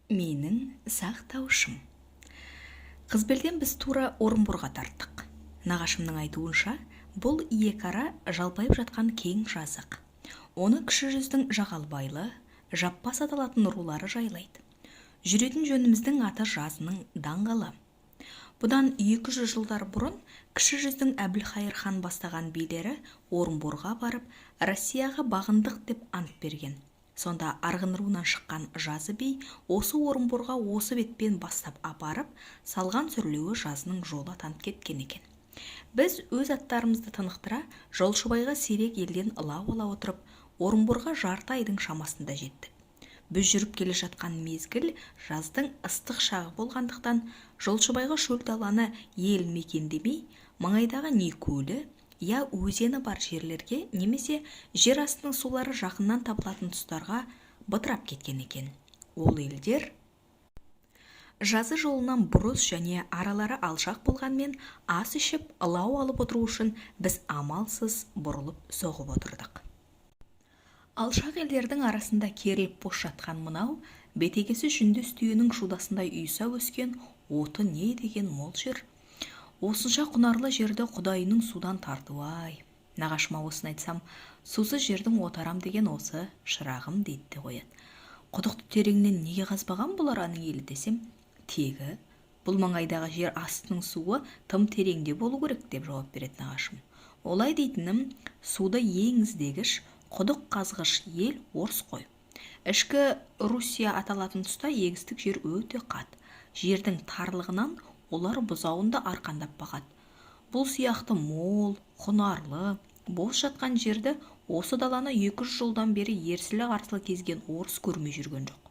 Менің сақтаушым. Қызбелден біз тура Орынборға тарттық. Нағашымның айтуынша, бұл екі ара жалпайып жатқан кең жазық. Оны Кіші жүздің Жағалбайлы, Жаппас аталатын рулары жайлайды. Жүретін жөніміздің аты Жазының даңғылы. Бұдан 200 жылдар бұрын Кіші жүздің Әбілхайыр хан бастаған билері Орынборға барып, Россияға бағындық деп ант берген. Сонда Арғын руынан шыққан Жазы би осы Орынборға осы бетпен бастап апарып, салған сүрлеуі Жазының жолы атанып кеткен екен. Біз өз аттарымызды тынықтыра, жолшыбайға сирек елден ылау ала отырып, Орынборға жарты айдың шамасында жеттік. Біз жүріп келе жатқан мезгіл жаздың ыстық шағы болғандықтан, жолшыбайға шөл даланы ел мекендемей, маңайдағы не көлі, я өзені бар жерлерге немесе жер астының сулары жақыннан табылатын тұстарға бытырап кеткен екен. Ол елдер Жазы жолынан бұрыс және аралары алшақ болғанмен, ас ішіп, ылау алып отыру үшін біз амалсыз бұрылып соғып отырдық. Алшақ елдердің арасында керіліп бос жатқан мынау бетегесі жүндес түйенің шудасындай ұйыса өскен оты не деген мол жер. Осынша құнарлы жерді Құдайының судан тартуы-ай. Нағашыма осыны айтсам, сусыз жердің оты арам деген осы, шырағым, дейді де қояды. Құдықты тереңнен неге қазбаған бұл араның елі десем, тегі бұл маңайдағы жер астының суы тым тереңде болу керек деп жауап береді нағашым. Олай дейтінім, суды ең іздегіш, құдық қазғыш ел орыс қой. Ішкі Руссия аталатын тұста егістік жер өте қат. Жердің тарлығынан олар бұзауын да арқандап бағады. Бұл сияқты мол, құнарлы, бос жатқан жерді, осы даланы 200 жылдан бері ерсілі-қарсылы кезген орыс көрмей жүрген жоқ.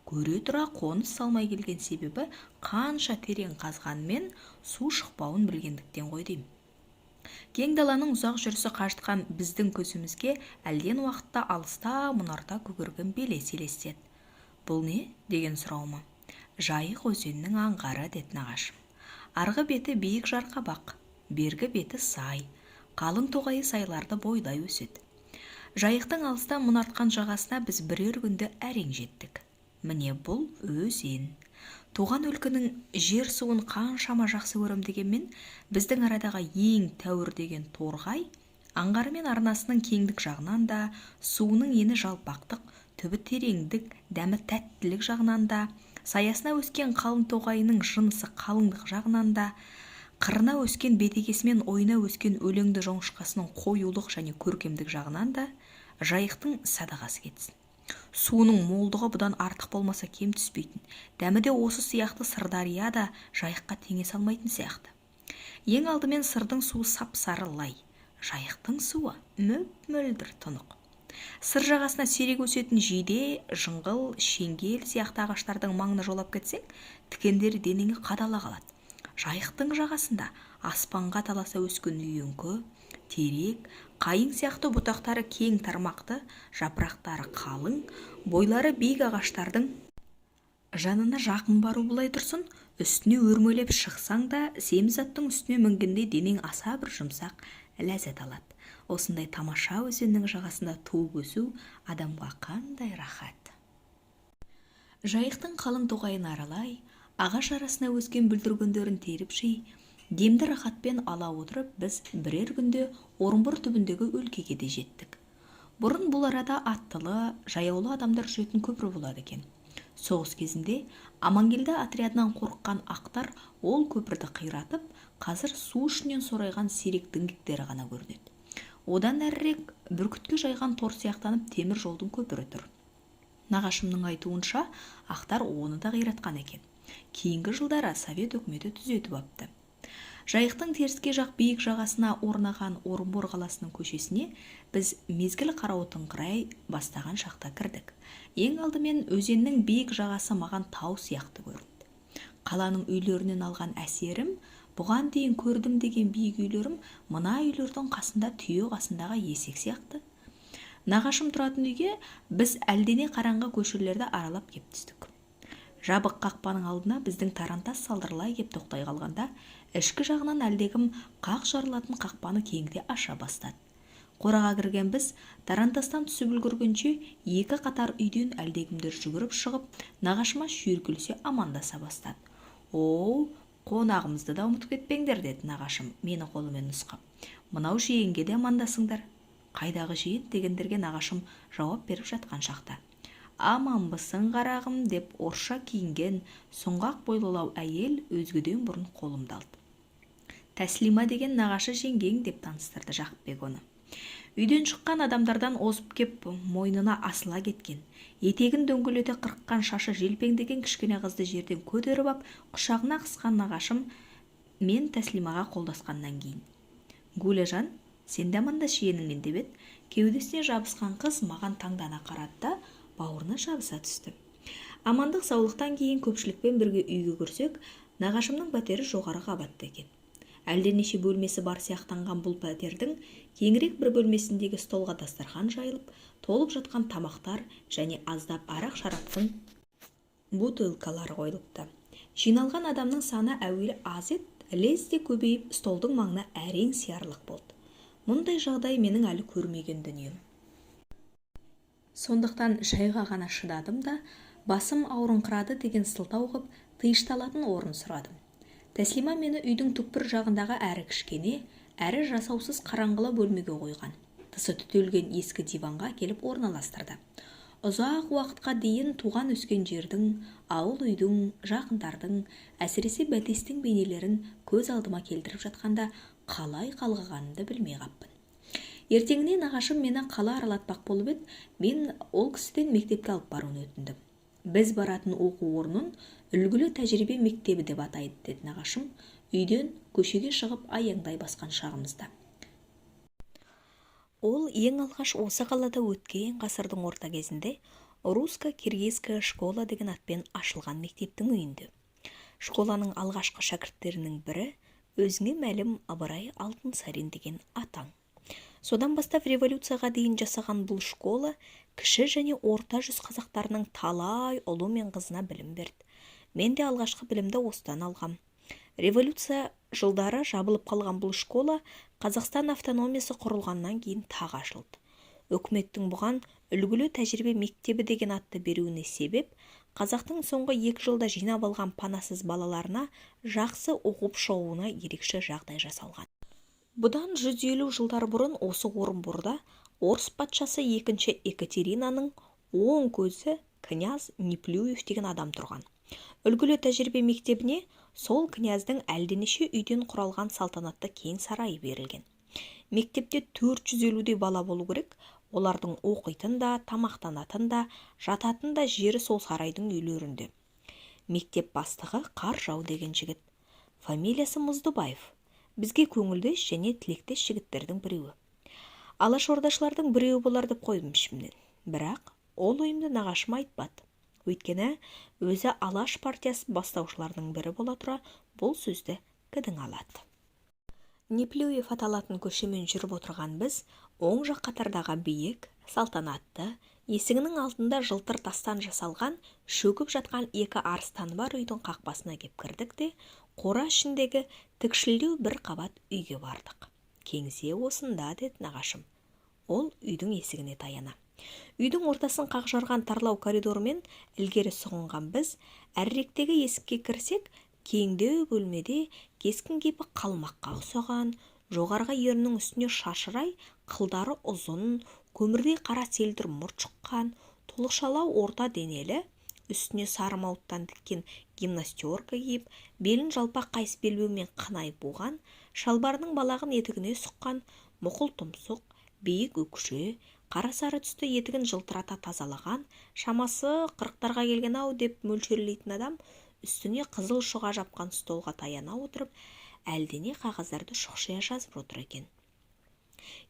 Көре тұра қоныс салмай келген себебі қанша терең қазғанмен су шықпауын білгендіктен ғой деймін. Кең даланың ұзақ жүрісі қажытқан біздің көзімізге әлден уақытта алыста мұнарта көгерген белес елестеді. Бұл не деген сұрауыма, Жайық өзенінің аңғары, деді нағашым. Арғы беті биік жарқабақ, бергі беті сай, қалың тоғайы сайларды бойлай өседі. Жайықтың алыстан мұнартқан жағасына біз бірер күнде әрең жеттік. Міне, бұл өзен. Туған өлкенің жер суын қаншама жақсы көрем дегенмен, біздің арадағы ең тәуір деген Торғай аңғары мен арнасының кеңдік жағынан да, суының ені жалпақтық, түбі тереңдік, дәмі тәттілік жағынан да, саясына өскен қалың тоғайының жынысы қалыңдық жағынан да, қырына өскен бетегесі мен ойына өскен өлеңді жоңышқасының қоюлық және көркемдік жағынан да Жайықтың садағасы кетсін. Суының молдығы бұдан артық болмаса кем түспейтін, дәмі де осы сияқты Сырдария да Жайыққа теңесе алмайтын сияқты. Ең алдымен Сырдың суы сап-сары лай, Жайықтың суы мөп-мөлдір тұнық. Сыр жағасына сирек өсетін жиде, жыңғыл, шеңгел сияқты ағаштардың маңына жолап кетсең, тікендері денеңе қадала қалады. Жайықтың жағасында аспанға таласа өскен үйеңкі, терек, қайың сияқты бұтақтары кең тармақты, жапырақтары қалың, бойлары биік ағаштардың жанына жақын бару былай тұрсын, үстіне өрмелеп шықсаң да, семіз аттың үстіне мінгендей денең аса бір жұмсақ ләззат алады. Осындай тамаша өзеннің жағасында туып өсу адамға қандай рахат. Жайықтың қалың тоғайын аралай, ағаш арасына өскен бүлдіргендерін теріп жей, демді рахатпен ала отырып, біз бірер күнде Орынбор түбіндегі өлкеге де жеттік. Бұрын бұл арада аттылы, жаяулы адамдар жүретін көпір болады екен. Соғыс кезінде Амангелді отрядынан қорыққан ақтар ол көпірді қиратып, қазір су ішінен сорайған сирек діңгектері ғана көрінеді. Одан әрірек бүркітке жайған тор сияқтанып темір жолдың көпірі тұр. Нағашымның айтуынша, ақтар оны да қиратқан екен. Кейінгі жылдары Совет өкіметі түзетіп апты. Жайықтың теріскей жақ биік жағасына орнаған Орынбор қаласының көшесіне біз мезгіл қарауытыңқырай бастаған шақта кірдік. Ең алдымен өзеннің биік жағасы маған тау сияқты көрінді. Қаланың үйлерінен алған әсерім, бұған дейін көрдім деген биік үйлерім мына үйлердің қасында түйе қасындағы есек сияқты. Нағашым тұратын үйге біз әлдене қараңғы көшелерді аралап кеп түстік. Жабық қақпаның алдына біздің тарантас салдырлай кеп тоқтай қалғанда, ішкі жағынан әлдекім қақ жарылатын қақпаны кеңіте аша бастады. Қораға кірген біз тарантастан түсіп үлгергенше екі қатар үйден әлдекімдер жүгіріп шығып, нағашыма шүйіркелесе амандаса бастады. «Оу, қонағымызды да ұмытып кетпеңдер», – деді нағашым мені қолымен нұсқап. «Мынау жиенге де амандасыңдар». «Қайдағы жиен?» дегендерге нағашым жауап беріп жатқан шақта, «Аманбысың, қарағым», – деп орысша киінген сұңғақ бойлылау әйел өзгеден бұрын қолымды алды. «Тәслима деген нағашы жеңгең», – деп таныстырды Жақыпбек оны. Үйден шыққан адамдардан озып кеп мойнына асыла кеткен, етегін дөңгелете қырыққан шашы желпеңдеген кішкене қызды жерден көтеріп ап, құшағына қысқан нағашым мен Тәслимаға қолдасқаннан кейін, «Гуляжан, сен де амандас жиеніңмен», – деп еді, кеудесіне жабысқан қыз маған таңдана қарады да, бауырына жабыса түсті. Амандық саулықтан кейін көпшілікпен бірге үйге кірсек, нағашымның пәтері жоғары қабатта екен. Әлденеше бөлмесі бар сияқтанған бұл пәтердің кеңірек бір бөлмесіндегі столға дастархан жайылып, толып жатқан тамақтар және аздап арақ-шараптың бутылкалары қойылыпты. Жиналған адамның саны әуелі аз еді, лезде көбейіп, столдың маңына әрең сиярлық болды. Мұндай жағдай менің әлі көрмеген дүнием. Сондықтан шайға ғана шыдадым да, басым ауырыңқырады деген сылтау қып, тыйышталатын орын сұрадым. Тәслима мені үйдің түкпір жағындағы әрі кішкене, әрі жасаусыз қараңғылау бөлмеге қойған, тысы түтелген ескі диванға келіп орналастырды. Ұзақ уақытқа дейін туған-өскен жердің, ауыл үйдің, жақындардың, әсіресе Бәтестің бейнелерін көз алдыма келтіріп жатқанда қалай қалғығанымды білмей қаппын. Ертеңіне нағашым мені қала аралатпақ болып еді, мен ол кісіден мектепке алып баруын өтіндім. «Біз баратын оқу орнын үлгілі тәжірибе мектебі деп атайды», – деді нағашым үйден көшеге шығып аяңдай басқан шағымызда. Ол ең алғаш осы қалада өткен ғасырдың орта кезінде «Русско-киргизская школа» деген атпен ашылған мектептің үйінде. Школаның алғашқы шәкірттерінің бірі өзіңе мәлім Ыбырай Алтынсарин деген атаң. Содан бастап революцияға дейін жасаған бұл школа кіші және орта жүз қазақтарының талай ұлы мен қызына білім берді. Мен де алғашқы білімді осыдан алғам. Революция жылдары жабылып қалған бұл школа Қазақстан автономиясы құрылғаннан кейін тағы ашылды. Үкіметтің бұған үлгілі тәжірибе мектебі деген атты беруіне себеп, қазақтың соңғы 2 жылда жинап алған панасыз балаларына жақсы оқып шығуына ерекше жағдай жасалған. Бұдан 150 жылдар бұрын осы Орынборда орыс патшасы екінші Екатеринаның оң көзі князь Неплюев деген адам тұрған. Үлгілі тәжірибе мектебіне сол князьдің әлденеше үйден құралған салтанатты кең сарайы берілген. Мектепте 450-дей бала болу керек, олардың оқитын да, тамақтанатын да, жататын да жері сол сарайдың үйлерінде. Мектеп бастығы Қаржау деген жігіт. Фамилиясы Мұздыбаев. Бізге көңілдес және тілектес жігіттердің біреуі. Алашордашылардың біреуі болар деп қойдым ішімнен. Бірақ ол ойымды нағашым айтпады. Өйткені өзі Алаш партиясы бастаушыларының бірі бола тұра, бұл сөзді кідің алады. Неплюев аталатын көшемен жүріп отырған біз оң жақ қатардағы биік, салтанатты, есігінің алдында жылтыр тастан жасалған шөгіп жатқан екі арыстаны бар үйдің қақпасына кеп кірдік те, қора ішіндегі тікшілдеу бір қабат үйге бардық. «Кеңсе осында», – деді нағашым. Ол үйдің есігіне таяна. Үйдің ортасын қақ жарған тарлау коридормен ілгері сұғынған біз әріректегі есікке кірсек, кеңдеу бөлмеде кескін-кейпі қалмаққа ұқсаған, жоғарғы ернінің үстіне шашырай қылдары ұзын, көмірдей қара селдір мұрт шыққан, толықшалау орта денелі, үстіне сары мауыттан тіккен гимнастерка киіп, белін жалпақ қайыс белбеумен қынай буған, шалбарының балағын етігіне сұққан, мұқыл тұмсық, биік өкше, қара сары түсті етігін жылтырата тазалаған, шамасы 40-тарға келген-ау деп мөлшерлейтін адам үстіне қызыл шұға жапқан столға таяна отырып, әлдене қағаздарды шұқшия жазып отыр екен.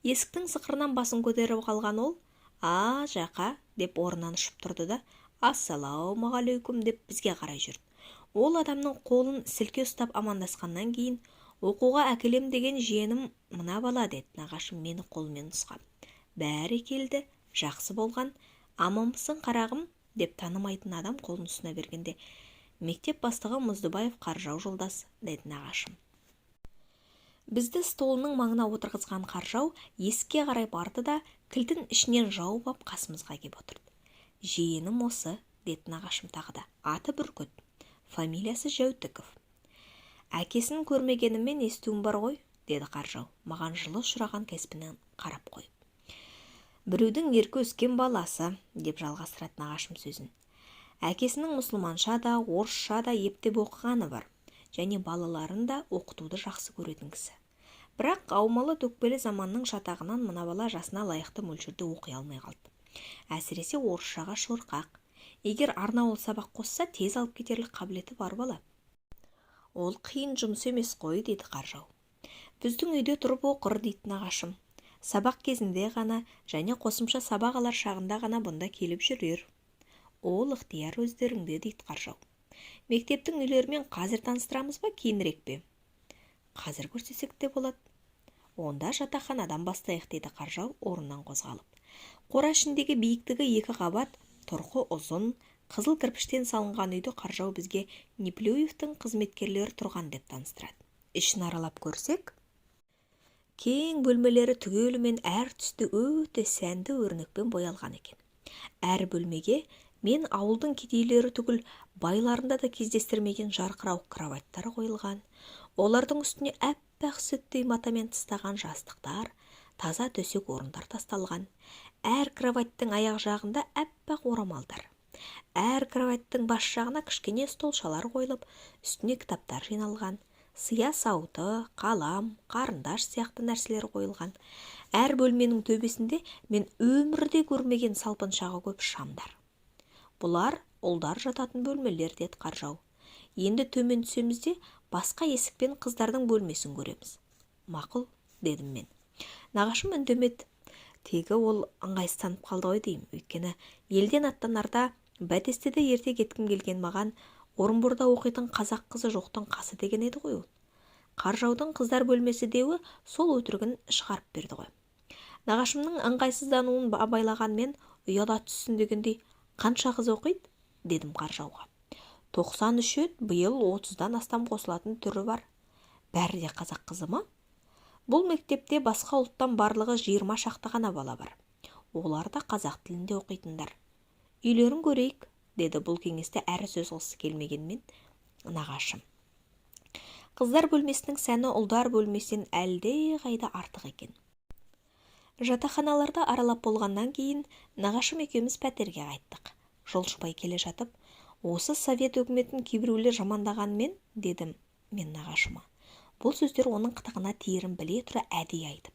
Есіктің сықырынан басын көтеріп қалған ол, «А, Жақа», – деп орнынан ұшып тұрды да, «Ассалаумағалейкум», – деп бізге қарай жүрді. Ол адамның қолын сілке ұстап амандасқаннан кейін, «Оқуға әкелем деген жиенім мына бала», – деді нағашым мені қолымен нұсқап. «Бәрекелді, жақсы болған, аманбысың, қарағым?» – деп танымайтын адам қолын ұсына бергенде, «Мектеп бастығы Мұздыбаев Қаржау жолдас», – деді нағашым. Бізді столының маңына отырғызған Қаржау есікке қарай барды да, кілтін ішінен жауып ап, қасымызға кеп отырды. «Жиенім осы», – деді нағашым тағы да. «Аты Бүркіт, фамилиясы Жәутіков». «Әкесін көрмегеніммен, естуім бар ғой», – деді Қаржау маған жылы ұшыраған кеспінен қарап қойып. «Біреудің ерке өскен баласы», – деп жалғастырады нағашым сөзін. «Әкесінің мұсылманша да, орысша да ептеп оқығаны бар және балаларын да оқытуды жақсы көретін кісі. Бірақ аумалы-төкпелі заманның шатағынан мына бала жасына лайықты мөлшерде оқи алмай қалды. Әсіресе орысшаға шорқақ. Егер арнаулы сабақ қосса, тез алып кетерлік қабілеті бар бала». «Ол қиын жұмыс емес қой», – дейді Қаржау. «Біздің үйде тұрып оқыр», – дейді нағашым. «Сабақ кезінде ғана және қосымша сабақ алар шағында ғана бұнда келіп жүрер». «Ол ықтияр өздеріңде», – дейді Қаржау. «Мектептің үйлерімен қазір таныстырамыз ба, кейінірек пе?» «Қазір көрсетсек те болады». «Онда жатақханадан бастайық», – дейді Қаржау орнынан қозғалып. Қора ішіндегі биіктігі екі қабат, тұрқы ұзын, қызыл кірпіштен салынған үйді Қаржау бізге Неплюевтің қызметкерлері тұрған деп таныстырады. Ішін аралап көрсек, кең бөлмелері түгелімен әр түсті өте сәнді өрнекпен боялған екен. Әр бөлмеге мен ауылдың кедейлері түгіл, байларында да кездестірмеген жарқырауық кроваттар қойылған. Олардың үстіне аппақ сүттей матамен тыстаған жастықтар, таза төсек орындар тасталған. Әр кроваттың аяқ жағында аппақ орамалдар. Әр кроваттың бас жағына кішкене столшалар қойылып, үстіне кітаптар жиналған. Сыя сауыты, қалам, қарындаш сияқты нәрселер қойылған. Әр бөлменің төбесінде мен өмірде көрмеген салпыншағы көп шамдар. «Бұлар ұлдар жататын бөлмелер», – деді Қаржау. «Енді төмен түсеміз де, басқа есікпен қыздардың бөлмесін көреміз». «Мақұл», – дедім мен. Нағашым үндемеді. Тегі ол ыңғайсызданып қалды ғой деймін. Өйткені елден аттанарда бәтестеде ерте кеткім келген маған Орынборда оқитын қазақ қызы жоқтың қасы деген еді ғой ол. Қаржаудың қыздар бөлмесі деуі сол өтірігін шығарып берді ғой. Нағашымның ыңғайсыздануын абайлаған мен ұяла түссін дегендей: «Қанша қыз оқиды?» – дедім Қаржауға. 93 еді, биыл 30-дан астам қосылатын түрі бар». «Бәрі де қазақ қызы ма?» «Бұл мектепте басқа ұлттан барлығы 20 шақты ғана бала бар. Олар да қазақ тілінде оқитындар. Үйлерін көрейік», – деді бұл кеңесті әрі сөз қылғысы келмегенмен нағашым. Қыздар бөлмесінің сәні ұлдар бөлмесінен әлдеқайда артық екен. Жатақханаларды аралап болғаннан кейін нағашым екеуміз пәтерге қайттық. Жолшыбай келе жатып: «Осы совет өкіметін кейбіреулер жамандағанмен», – дедім мен нағашыма. Бұл сөздер оның қытығына тиерін біле тұра әдейі айтып.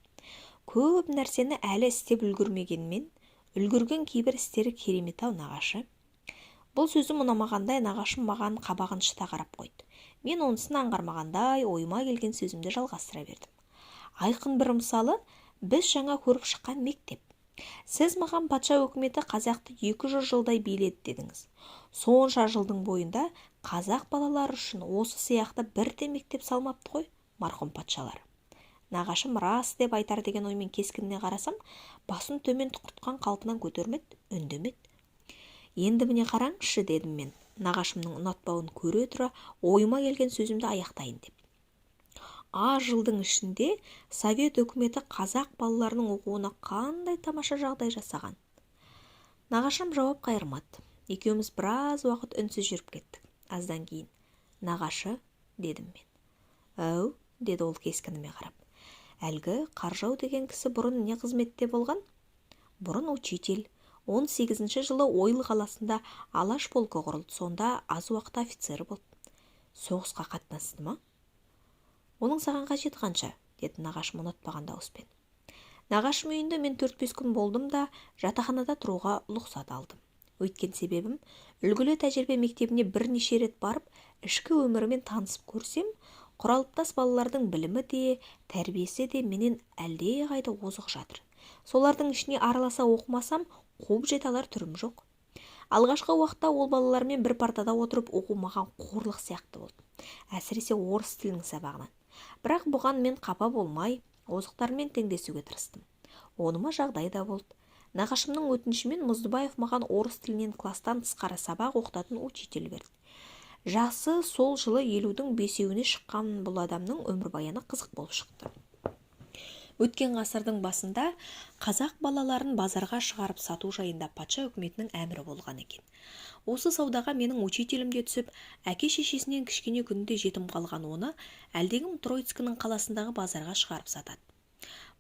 «Көп нәрсені әлі істеп үлгермегенмен, үлгерген кейбір істері керемет-ау, нағашы». Бұл сөзім ұнамағандай, нағашым маған қабағын шыта қарап қойды. Мен онысын аңғармағандай, ойыма келген сөзімді жалғастыра бердім. «Айқын бір мысалы – біз жаңа көріп шыққан мектеп. Сіз маған патша өкіметі қазақты 200 жылдай биледі дедіңіз. Сонша жылдың бойында қазақ балалары үшін осы сияқты бір де мектеп салмапты ғой марқұм патшалар». Нағашым рас деп айтар деген оймен кескініне қарасам, басын төмен тұқыртқан қалпынан көтермеді, үндемеді. «Енді міне қараңызшы», – дедім мен нағашымның ұнатпауын көре тұра ойыма келген сөзімді аяқтайын деп. «Аз жылдың ішінде совет өкіметі қазақ балаларының оқуына қандай тамаша жағдай жасаған». Нағашым жауап қайырмады. Екеуміз біраз уақыт үнсіз жүріп кеттік. Аздан кейін: «Нағашы», – дедім мен. «Әу», – деді ол кескініме қарап. «Әлгі Қаржау деген кісі бұрын не қызметте болған?» «Бұрын учитель. 18-жылы Ойыл қаласында Алаш полкі құрылды, сонда аз уақыт офицер болды». «Соғысқа қатынасты ма?» «Оның саған қажеті қанша?» – деді нағашым ұнатпаған дауыспен. Нағашым үйінде мен 4-5 күн болдым да, жатақханада тұруға рұқсат алдым. Өйткен себебім, үлгілі тәжірибе мектебіне бірнеше рет барып, ішкі өмірімен танысып көрсем, құралыптас балалардың білімі де, тәрбиесі де менен әлдеқайда озық жатыр. Солардың ішіне араласа оқымасам, қуып жете алар түрім жоқ. Алғашқы уақытта ол балалармен бір партада отырып оқу маған қорлық сияқты болды, әсіресе орыс тілінің сабағынан. Бірақ бұған мен қапа болмай, озықтармен теңдесуге тырыстым. Оныма жағдай да болды. Нағашымның өтінішімен Мұздыбаев маған орыс тілінен класстан тысқары сабақ оқытатын учитель берді. Жасы сол жылы 55-іне шыққан бұл адамның өмірбаяны қызық болып шықты. Өткен ғасырдың басында қазақ балаларын базарға шығарып сату жайында патша үкіметінің әмірі болған екен. Осы саудаға менің учителім де түсіп, әке-шешесінен кішкене күнінде жетім қалған оны әлдекім Троицкінің қаласындағы базарға шығарып сатады.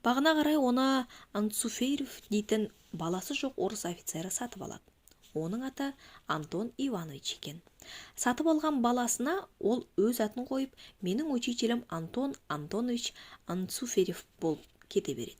Бағына қарай оны Анцуферев дейтін баласы жоқ орыс офицері сатып алады. Оның аты Антон Иванович екен. Сатып алған баласына ол өз атын қойып, менің учителім Антон Антонович Анцуферев болып кете береді.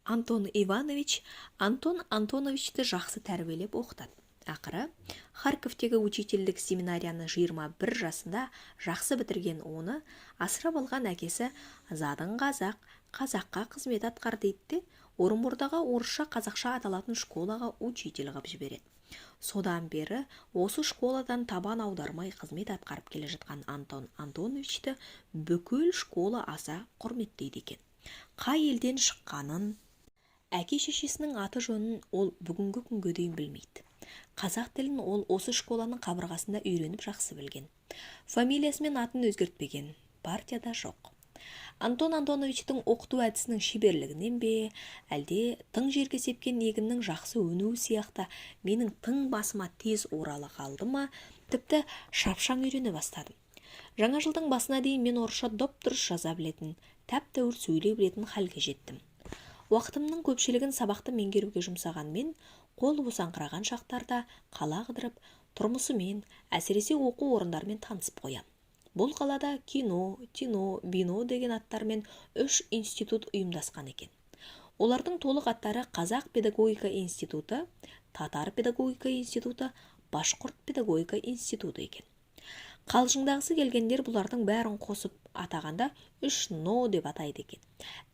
Антон Иванович Антон Антоновичті жақсы тәрбиелеп оқытады. Ақыры Харьковтегі учительдік семинарияны 21 жасында жақсы бітірген оны асырап алған әкесі «Задың қазақ, қазаққа қызмет атқар» дейді де, Орынбордағы орысша-қазақша аталатын школаға учитель қып жібереді. Содан бері осы школадан табан аудармай қызмет атқарып келе жатқан Антон Антоновичті бүкіл школа аса құрметтейді екен. Қай елден шыққанын, әке-шешесінің аты-жөнін ол бүгінгі күнге дейін білмейді. Қазақ тілін ол осы школаның қабырғасында үйреніп жақсы білген. Фамилиясы мен атын өзгертпеген, партияда жоқ. Антон Антоновичтің оқыту әдісінің шеберлігінен бе, әлде тың жерге сепкен егіннің жақсы өнуі сияқты менің тың басыма тез орала қалды ма, тіпті шапшаң үйрене бастадым. Жаңа жылдың басына дейін мен орысша дұп-дұрыс жаза білетін, тәп-тәуір сөйлей білетін халге жеттім. Уақытымның көпшілігін сабақты меңгеруге жұмсағанмен, қол босаңқыраған шақтарда қала қыдырып, тұрмысымен, әсіресе оқу орындарымен танысып қоям. Бұл қалада кино, тино, бино деген аттармен үш институт ұйымдасқан екен. Олардың толық аттары Қазақ педагогика институты, Татар педагогика институты, Башқұрт педагогика институты екен. Қалжыңдағысы келгендер бұлардың бәрін қосып атағанда үш но деп атайды екен.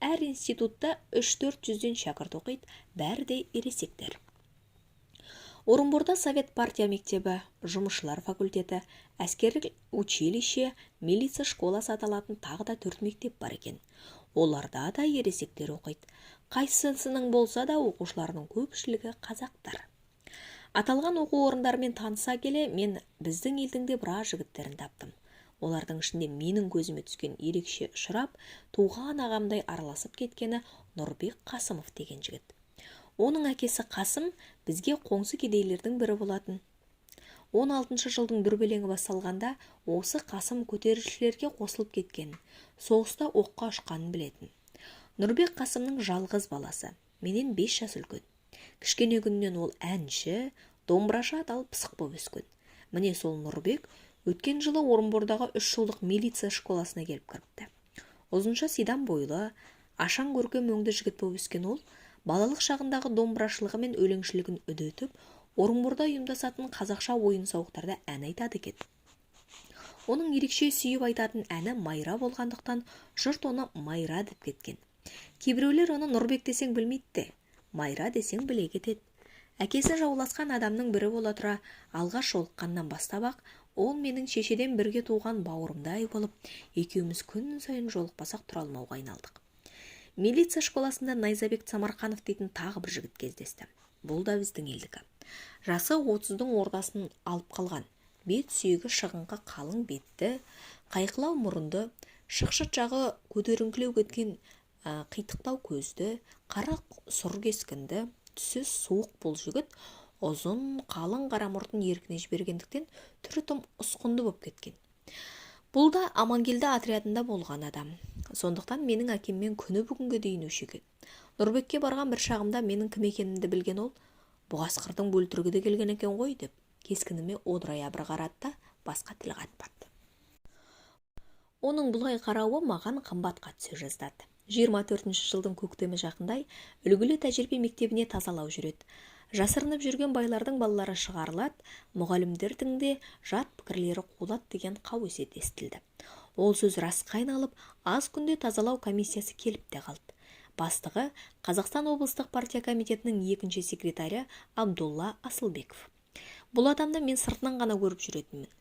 Әр институтта 3-4 жүзден шәкірт оқиды, бәрі де ересектер. Орынборда Совет партия мектебі, жұмысшылар факультеті, әскерлік училище, милиция школасы аталатын тағы да 4 мектеп бар екен. Оларда да ересектер оқиды. Қайсысының болса да оқушыларының көпшілігі қазақтар. Аталған оқу орындарымен таныса келе, мен біздің елдің де біраз жігіттерін таптым. Олардың ішінде менің көзіме түскен ерекше ұшырап, туған ағамдай араласып кеткені Нұрбек Қасымов деген жігіт. Оның әкесі Қасым бізге қоңсы кедейлердің бірі болатын. 16-шы жылдың дүрбелеңі басталғанда осы Қасым көтерілісшілерге қосылып кеткен, соғыста оққа ұшқанын білетін. Нұрбек Қасымның жалғыз баласы, менен 5 жас үлкен. Кішкене күнінен ол әнші, домбырашы аталып пысық боп өскен. Міне сол Нұрбек өткен жылы Орынбордағы 3 жылдық милиция школасына келіп кіріпті. Ұзынша сидам бойлы, ашаң көркем өңді жігіт боп өскен ол, балалық шағындағы домбырашылығы мен өлеңшілігін үдетіп, Орынборда ұйымдасатын қазақша ойын-сауықтарда ән айтады екен. Оның ерекше сүйіп айтатын әні Майра болғандықтан жұрт оны Майра деп кеткен. Кейбіреулер оны Нұрбек десең білмейді де, Майра десең біле кетеді. Әкесі жауласқан адамның бірі бола тұра, алғаш жолыққаннан бастап-ақ, ол менің шешеден бірге туған бауырымдай болып, екеуміз күн сайын жолықпасақ тұра алмауға айналдық. Милиция школасында Найзабек Самарқанов дейтін тағы бір жігіт кездесті. Бұл да біздің елдікі. Жасы 30-дың ортасын алып қалған. Бет сүйегі шығыңқы қалың бетті, қайқылау мұрынды, шықшыт жағы көтеріңкілеу кеткен қитықтау көзді, қара сұр кескінді, түсі суық бұл жігіт ұзын, қалың қара мұртын еркіне жібергендіктен түрі тым ұсқынды боп кеткен. Бұл да Амангелді отрядында болған адам. Сондықтан менің әкеммен күні бүгінге дейін өшеген. Нұрбекке барған бір шағымда менің кім екенімді білген ол, «Бұ қасқырдың бөлтірігі де келген екен ғой» деп кескініме одырая бір қарады да басқа тіл қатпады. Оның бұлай қарауы маған қымбатқа түсе жаздады. 24-ші жылдың көктемі жақындай үлгілі тәжірибе мектебіне тазалау жүреді. Жасырынып жүрген байлардың балалары шығарылады, мұғалімдердің де жат пікірлері қуылады деген қауесет естілді. Ол сөз расқа айналып, аз күнде тазалау комиссиясы келіп те қалды. Бастығы Қазақстан облыстық партия комитетінің екінші секретарі Абдулла Асылбеков. Бұл адамды мен сыртынан ғана көріп жүретінмін.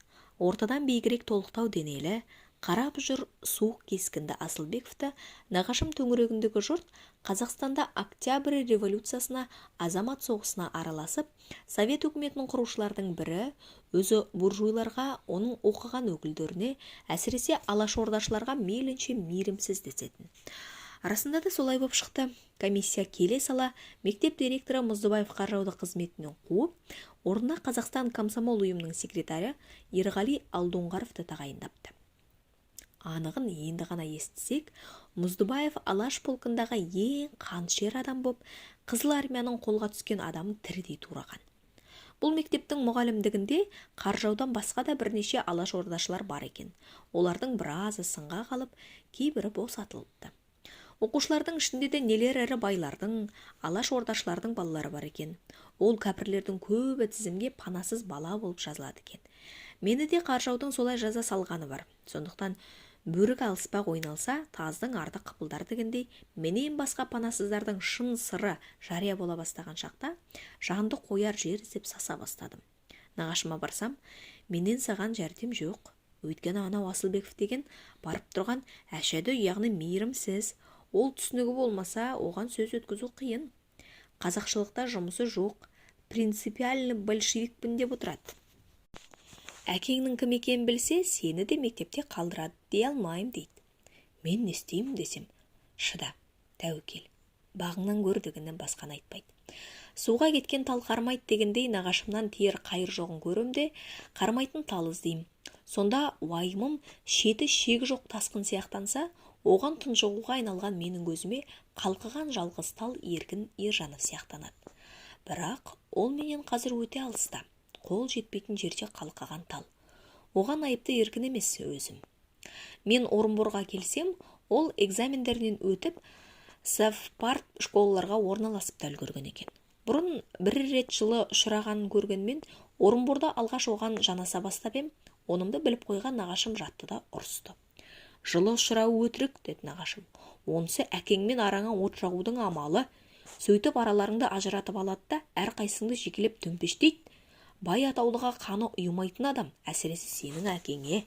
Ортадан биігірек толықтау денелі, Қара бұжыр, суық кескінді Асылбековті нағашым төңірегіндегі жұрт Қазақстанда Октябрь революциясына, азамат соғысына араласып, Совет өкіметін құрушылардың бірі, өзі буржуйларға, оның оқыған өкілдеріне, әсіресе алашордашыларға мейлінше мейірімсіз десетін. Расында да солай боп шықты. Комиссия келе сала мектеп директоры Мұздыбаев Қаржауды қызметінен қуып, орнына Қазақстан комсомол ұйымының секретары Ерғали Алдоңғаровты тағайындапты. Анығын енді ғана естісек, Мұздыбаев Алаш полкындағы ең қанішер адам боп, Қызыл армияның қолға түскен адамын тірідей тураған. Бұл мектептің мұғалімдігінде Қаржаудан басқа да бірнеше алашордашылар бар екен. Олардың біразы сынға қалып, кейбірі босатылыпты. Оқушылардың ішінде де нелер ірі байлардың, алашордашылардың балалары бар екен. Ол кәпірлердің көбі тізімге панасыз бала болып жазылады екен. Мені де Қаржаудың солай жаза салғаны бар. Сондықтан бөрік алыспақ ойналса, таздың арты қыпылдар дегендей, менен басқа панасыздардың шын сыры жария бола бастаған шақта жанды қояр жер іздеп саса бастадым. Нағашыма барсам, менен саған жәрдем жоқ. Өйткені анау Асылбеков деген барып тұрған әшәді, яғни мейірімсіз. Ол түсінігі болмаса, оған сөз өткізу қиын. Қазақшылықта жұмысы жоқ, принципиальный большевикпін деп отырады. Әкеңнің кім екенін білсе, сені де мектепте қалдырады дей алмаймын дейді. Мен не істеймін десем, шыда, тәуекел, бағыңнан көр дегеннен басқаны айтпайды. Суға кеткен тал қармайды дегендей, нағашымнан тиер қайыр жоғын көрем де, қармайтын тал іздеймін. Сонда уайымым шеті шегі жоқ тасқын сияқтанса, оған тұншығуға айналған менің көзіме қалқыған жалғыз тал Еркін Ержанов сияқтанады. Бірақ ол менен қазір өте алыста, қол жетпейтін жерде қалқыған тал. Оған айыпты Еркін емес, өзім. Мен Орынборға келсем, ол экзамендерінен өтіп, совпарт школаларға орналасып та үлгерген екен. Бұрын бір рет жылы ұшырағанын көргенмен, Орынборда алғаш оған жанаса бастап ем, онымды біліп қойған нағашым жатты да ұрысты. Жылы ұшырауы өтірік, деді нағашым. Онысы әкеңмен араңа от жағудың амалы. Сөйтіп араларыңды ажыратып алады да, әрқайсыңды жекелеп төмпештейді. Бай атаулыға қаны ұйымайтын адам, әсіресе сенің әкеңе.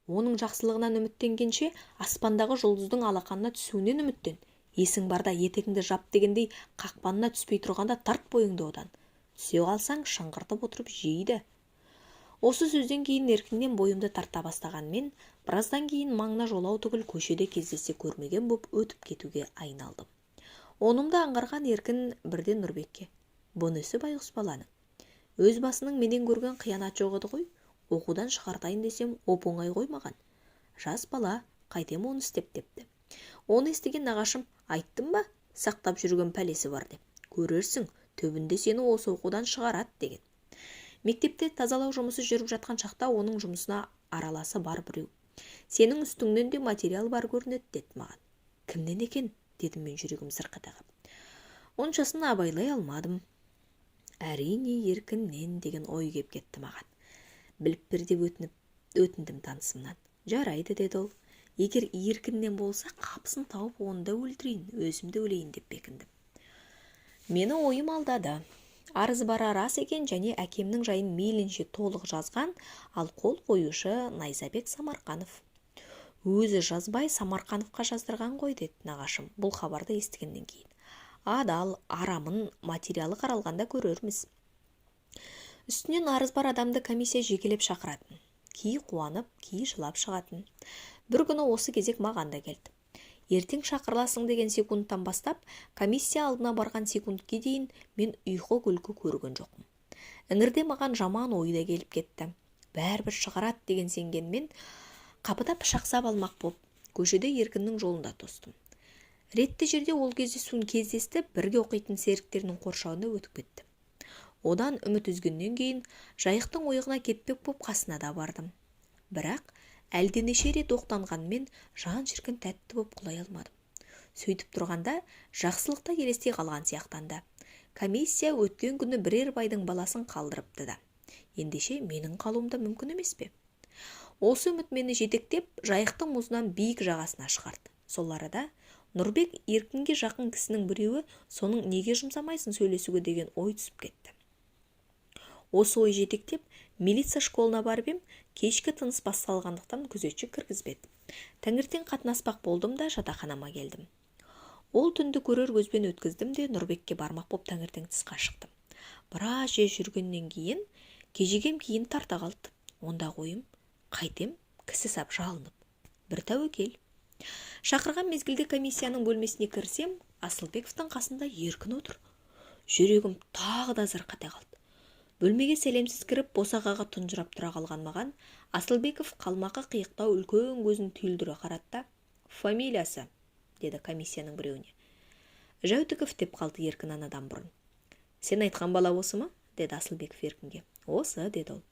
Оның жақсылығынан үміттенгенше, аспандағы жұлдыздың алақанына түсуінен үміттен. Есің барда етегіңді жап дегендей, қақпанына түспей тұрғанда тарт бойыңды одан. Түсе қалсаң, шыңғыртып отырып жейді. Осы сөзден кейін Еркіннен бойымды тарта бастағанмен, біраздан кейін маңына жолау түгіл, көшеде кездессе көрмеген боп өтіп кетуге айналдым. Онымды аңғарған Еркін бірден Нұрбекке: «Бұ несі байғұс баланың? Өз басының менен көрген қиянат жоқ еді ғой. Оқудан шығартайын десем, оп-оңай ғой маған. Жас бала, қайтем оны істеп?» депті. Оны естіген нағашым: «Айттым ба, сақтап жүрген пәлесі бар деп. Көрерсің, түбінде сені осы оқудан шығарады», деген. Мектепте тазалау жұмысы жүріп жатқан шақта оның жұмысына араласы бар біреу: «Сенің үстіңнен де материал бар көрінеді», деді маған. «Кімнен екен?» дедім мен жүрегім зырқ ете қап. Оншасын абайлай алмадым. Әрине, Еркіннен деген ой кеп кетті маған. Біліп бер деп өтініп өтіндім танысымнан. «Жарайды», деді ол. Егер Еркіннен болса, қапысын тауып оны да өлтірейін, өзім де өлейін деп бекіндім. Мені ойым алдады. Арыз бары рас екен және әкемнің жайын мейлінше толық жазған, ал қол қоюшы Найзабек Самарқанов. «Өзі жазбай, Самарқановқа жаздырған ғой», деді нағашым бұл хабарды естігеннен кейін. Адал арамын материалы қаралғанда көрерміз. Үстінен арыз бар адамды комиссия жекелеп шақыратын. Кей қуанып, кей жылап шығатын. Бір күні осы кезек маған да келді. Ертең шақырыласың деген секундтан бастап, комиссия алдына барған секундке дейін мен ұйқы күлкі көрген жоқпын. Іңірде маған жаман ой да келіп кетті. Бәрібір шығарады деген сенгенмен, қапыда пышақ сап алмақ боп, көшеде Еркіннің жолында тостым. Ретті жерде ол кездесуін кездесті, бірге оқитын серіктерінің қоршауында өтіп кетті. Одан үміт үзгеннен кейін Жайықтың ойығына кетпек боп қасына да бардым. Бірақ әлденеше рет оқтанғанмен, жан шіркін тәтті боп құлай алмадым. Сөйтіп тұрғанда Жақсылық та елестей қалған сияқтанды. Комиссия өткен күні бірер байдың баласын қалдырыпты да. Ендеше менің қалуым да мүмкін емес пе? Осы үміт мені жетектеп, Жайықтың мұзынан биік жағасына шығарды. Сол арада Нұрбек Еркінге жақын кісінің біреуі, соның неге жұмсамайсың сөйлесуге деген ой түсіп кетті. Осы ой жетектеп, милиция школына барып ем, кешкі тыныс басталғандықтан күзетші кіргізбеді. Таңертең қатынаспақ болдым да жатақханама келдім. Ол түнді көрер көзбен өткіздім де Нұрбекке бармақ боп таңертең тысқа шықтым. Біраз жер жүргеннен кейін кежегем кейін тарта қалды. Ондағы ойым, қайтем, кісі сап жалынып. Бір тәуекел. Шақырған мезгілде комиссияның бөлмесіне кірсем, Асылбековтың қасында Еркін отыр. Жүрегім тағы да зырқ ете қалды. Бөлмеге сәлемсіз кіріп, босағаға тұнжырап тұра қалған маған Асылбеков қалмақы қиықтау үлкен көзін түйілдіре қарады да, «Фамилиясы?» деді комиссияның біреуіне. «Жәутіков», деп қалды Еркін анадан бұрын. «Сен айтқан бала осы ма?» деді Асылбеков Еркінге. «Осы», деді ол.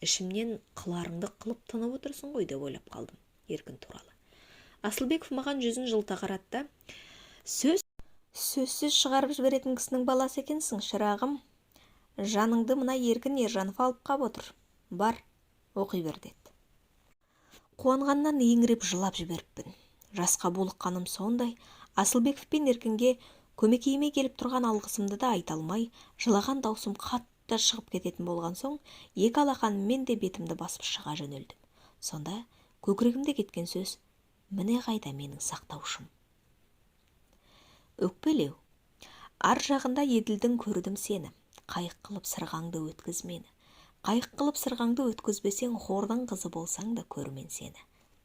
Ішімнен қыларыңды қылып тынып отырсың ғой деп ойлап қалдым Еркін туралы. Асылбеков маған жүзін жылта қарады да, Сөзсіз шығарып жіберетін кісінің баласы екенсің, шырағым. Жаныңды мына Еркін Ержанов алып қап отыр. Бар, оқи бер», деді. Қуанғаннан еңіреп жылап жіберіппін. Жасқа булыққаным сондай, Асылбеков пен Еркінге көмекейіме келіп тұрған алғысымды да айта алмай, жылаған даусым қатты шығып кететін болған соң, екі алақаныммен де бетімді басып шыға жөнелдім. Сонда көкірегімде кеткен сөз: «Міне қайда менің сақтаушым?» Өкпелеу. Ар жағында Еділдің көрдім сені, қайық қылып сырғаңды өткіз мені. Қайық қылып сырғаңды өткізбесең, хордың қызы болсаң да көрмен сені.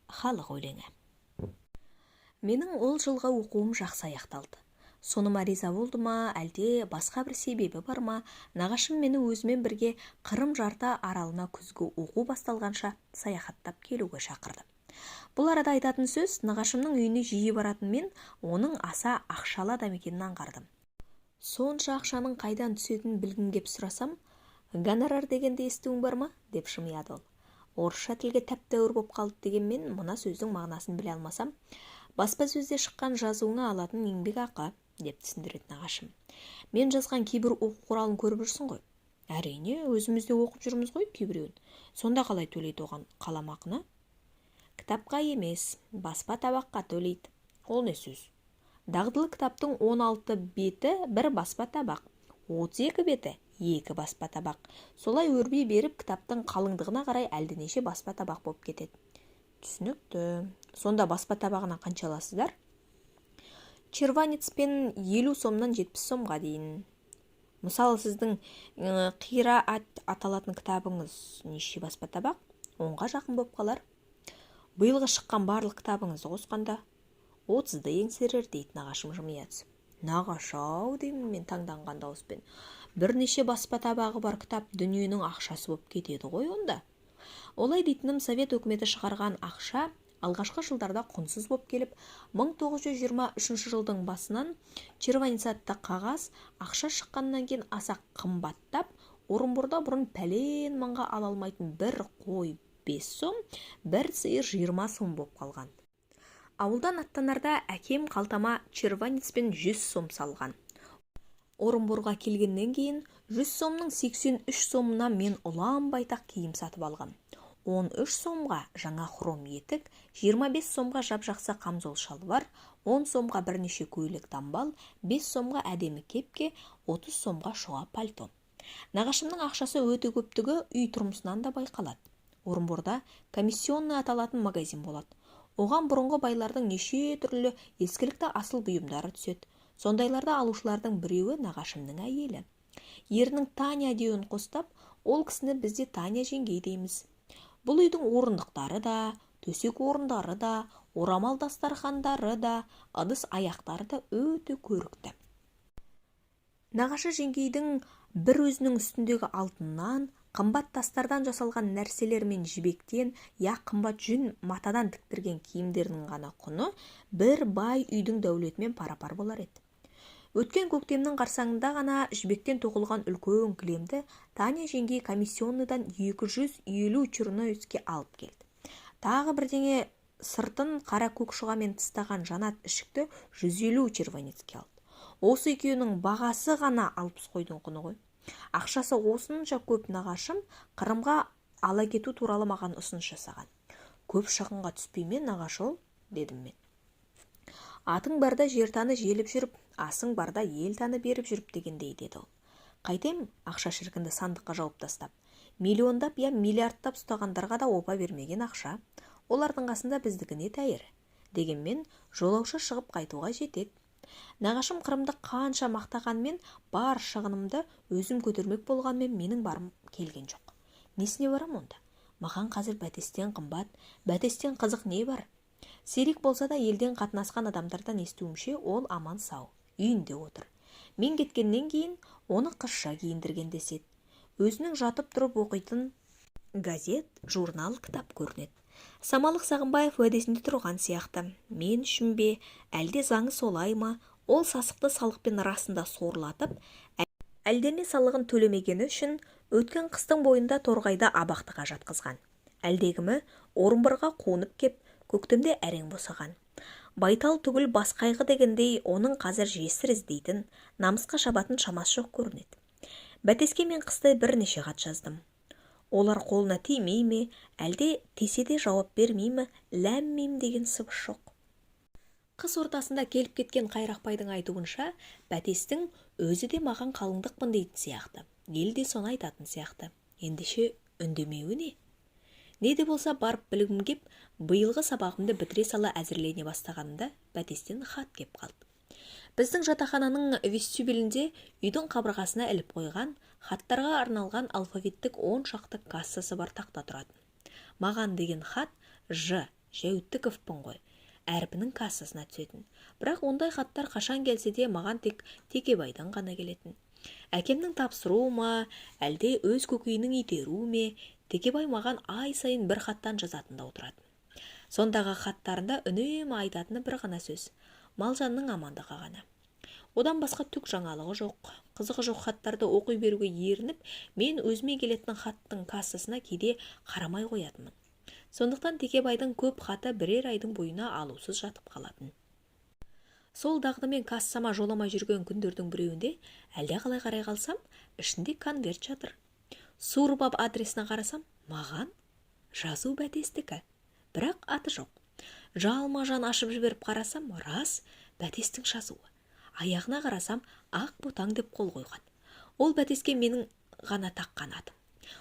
Халық өлеңі. Менің ол жылғы оқуым жақсы аяқталды. Соныма риза болды ма, әлде басқа бір себебі бар ма, нағашым мені өзімен бірге Қырым жарты аралына күзгі оқу басталғанша саяхаттап келуге шақырды. Бұл арада айтатын сөз, нағашымның үйіне жиі баратын мен оның аса ақшалы адам екенін аңғардым. Сонша ақшаның қайдан түсетінін білгім кеп сұрасам, «Гонорар дегенді естуің бар ма?» деп жымияды ол. Орысша тілге тәп-тәуір боп қалды дегенмен, мына сөздің мағынасын біле алмасам, «Баспасөзде шыққан жазуыңа алатын еңбек ақы», деп түсіндіреді нағашым. «Мен жазған кейбір оқу құралын көріп жүрсің ғой?» «Әрине, өзіміз де оқып жүрміз ғой кейбіреуін. Сонда қалай төлейді оған қаламақыны?» «Кітапқа емес, баспа табаққа төлейді». «Ол не сөз?» «Дағдылы кітаптың 16 беті бір баспа табақ, 32 беті екі баспа табақ. Солай өрби беріп, кітаптың қалыңдығына қарай әлденеше баспа табақ болып кетеді». «Түсінікті. Сонда баспа табағына қанша аласыздар?» «Червонецпен 50 сомнан 70 сомға дейін». «Мысалы, сіздің «Қираат» аталатын кітабыңыз неше баспа табақ?» « 10-ға жақын боп қалар». «Биылғы шыққан барлық кітабыңызды қосқанда?» «30-ды еңсерер», дейді нағашым жымия түсіп. «Нағашы-ау», деймін мен таңданған дауыспен. «Бірнеше баспа табағы бар кітап дүниенің ақшасы боп кетеді ғой онда». Олай дейтінім, Совет өкіметі шығарған ақша алғашқы жылдарда құнсыз боп келіп, 1923 жылдың басынан червонец атты қағаз ақша шыққаннан кейін аса қымбаттап, Орынборда бұрын пәлен мыңға ала алмайтын бір қой 5 сом, бір сиыр 20 сом боп қалған. Ауылдан аттанарда әкем қалтама червонецпен 100 сом салған. Орынборға келгеннен кейін 100 сомның 83 сомына мен ұлан-байтақ киім сатып алғам. 13 сомға жаңа хром етік, 25 сомға жап-жақсы қамзол шалбар, 10 сомға бірнеше көйлек дамбал, 5 сомға әдемі кепке, 30 сомға шұға пальто. Нағашымның ақшасы өте көптігі үй тұрмысынан да байқалады. Орынборда комиссионный аталатын магазин болады. Оған бұрынғы байлардың неше түрлі ескілікті асыл бұйымдары түседі. Сондайларды алушылардың біреуі нағашымның әйелі. Ерінің Таня деуін қостап, ол кісіні бізде Таня жеңгей дейміз. Бұл үйдің орындықтары да, төсек орындары да, орамал дастархандары да, ыдыс аяқтары да өте көрікті. Нағашы жеңгейдің бір өзінің үстіндегі алтыннан, қымбат тастардан жасалған нәрселер мен жібектен, я қымбат жүн матадан тіктірген киімдерінің ғана құны бір бай үйдің дәулетімен пара-пар болар еді. Өткен көктемнің қарсаңында ғана жібектен тоқылған үлкен кілемді Таня жеңгей комиссионныйдан 250 червонецке алып келді. Тағы бірдеңе сыртын қара көк шұғамен тыстаған жанат ішікті 150 червонецке алды. Осы екеуінің бағасы ғана 60 қойдың құны ғой. Ақшасы осынша көп нағашым Қырымға ала кету туралы маған ұсыныс жасаған. «Көп шығынға түспей ме, нағашы, ол?» дедім мен. «Атың барда жер таны желіп жүріп, асың барда ел таны беріп жүріп дегендей», деді ол. Қайтем, ақша шіркінді сандыққа жауып тастап. Миллиондап я миллиардтап ұстағандарға да опа бермеген ақша. Олардың қасында біздікі не тәйір. Дегенмен жолаушы шығып қайтуға жетеді. Нағашым Қырымды қанша мақтағанмен, бар шығынымды өзім көтермек болғанмен, менің барым келген жоқ. Несіне барам онда? Маған қазір Бәтестен қымбат, Бәтестен қызық не бар? Сирек болса да елден қатынасқан адамдардан естуімше, ол аман-сау, үйінде отыр. Мен кеткеннен кейін оны қызша киіндірген деседі. Өзінің жатып тұрып оқитын газет, журнал, кітап көрінеді. Самалық Сағымбаев уәдесінде тұрған сияқты. Мен үшін бе, әлде заңы солай ма, ол сасықты салықпен расында сорлатып, әлдене салығын төлемегені үшін өткен қыстың бойында Торғайда абақтыға жатқызған. Әлдекімі Орынборға қуынып кеп, көктемде әрең босаған. Байтал түгіл бас қайғы дегендей, оның қазір жесір іздейтін, намысқа шабатын шамасы жоқ көрінеді. Бәтеске мен қыстай бірнеше хат жаздым. Олар қолына тимей ме, әлде тисе де жауап бермей ме, ләм-мим деген сыбыс жоқ. Қыс ортасында келіп кеткен Қайрақбайдың айтуынша, Бәтестің өзі де маған қалыңдықпын дейтін сияқты. Ел де соны айтатын сияқты. Ендеше үндемеуі не? Не де болса барып білгім кеп, биылғы сабағымды бітіре сала әзірлене бастағанымда Бәтестен хат кеп қалды. Біздің жатақхананың вестибюлінде үйдің қабырғасына іліп қойған, хаттарға арналған алфавиттік 10 шақты кассасы бар тақта тұратын. Маған деген хат Ж, Жәутіковпін ғой, әрпінің кассасына түсетін. Бірақ ондай хаттар қашан келсе де маған тек Текебайдан ғана келетін. Әкемнің тапсыруы ма, әлде өз көкейінің итеруі ме, Текебай маған ай сайын бір хаттан жазатын да отыратын. Сондағы хаттарында үнемі айтатыны бір ғана сөз: Малжанның амандығы ғана. Одан басқа түк жаңалығы жоқ, қызығы жоқ хаттарды оқи беруге ерініп, мен өзіме келетін хаттың кассасына кейде қарамай қоятынмын. Сондықтан Текебайдың көп хаты бірер айдың бойына алусыз жатып қалатын. Сол дағдымен кассама жоламай жүрген күндердің біреуінде әлде қалай қарай қалсам, ішінде конверт жатыр. Суырып ап адресіне қарасам, маған жазу Бәтестікі, бірақ аты жоқ. Жалма-жан ашып жіберіп қарасам, рас, Бәтестің жазуы. Аяғына қарасам, ақ ботаң деп қол қойған. Ол Бәтеске менің ғана таққан атым.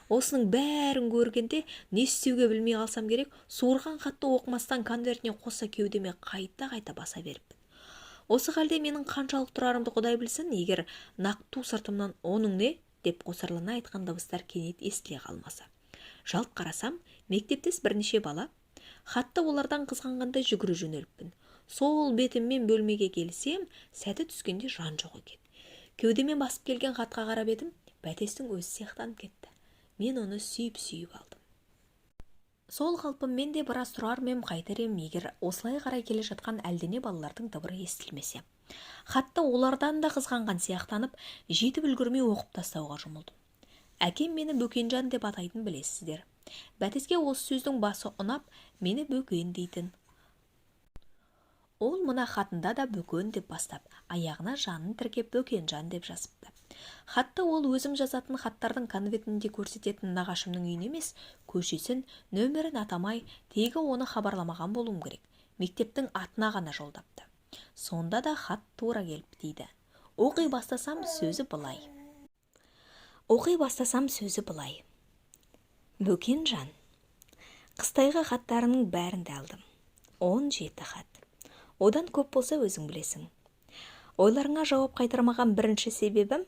Осының бәрін көргенде не істеуге білмей қалсам керек, суырған хатты оқымастан конвертіне қоса кеудеме қайта-қайта баса беріппін. Осы халде менің қаншалық тұрарымды Құдай білсін, егер нақ ту сыртымнан «Оның не?» деп қосарлана айтқан дыбыстар кенет естіле қалмаса. Жалт қарасам, мектептес бірнеше бала. Хатты олардан қызғанғандай жүгіре жөнеліппін. Сол бетіммен бөлмеге келсем, сәті түскенде жан жоқ екен. Кеудеме басып келген хатқа қарап едім, Бәтестің өзі сияқтанып кетті. Мен оны сүйіп-сүйіп алдым. Сол қалпыммен де біраз тұрар ма ем, қайтер ем, егер осылай қарай келе жатқан әлдене балалардың дыбыры естілмесе. Хатты олардан да қызғанған сияқтанып, жетіп үлгермей оқып тастауға жұмылдым. Әкем мені Бөкенжан деп атайтын білесіздер. Бәтеске осы сөздің басы ұнап, мені Бөкен дейтін. Ол мына хатында да Бөкен деп бастап, аяғына жанын тіркеп Бөкенжан деп жазыпты. Хатты ол өзім жазатын хаттардың конвертінде көрсететін нағашымның үйіне емес, көшесін, нөмірін атамай, тегі оны хабарламаған болуым керек. Мектептің атына ғана жолдапты. Сонда да хат тура келіп тиді. Оқи бастасам сөзі былай. Оқи бастасам сөзі былай. Бөкенжан, қыстайғы хаттарының бәрін де алдым. 17 хат. Одан көп болса өзің білесің. Ойларыңа жауап қайтармаған бірінші себебім,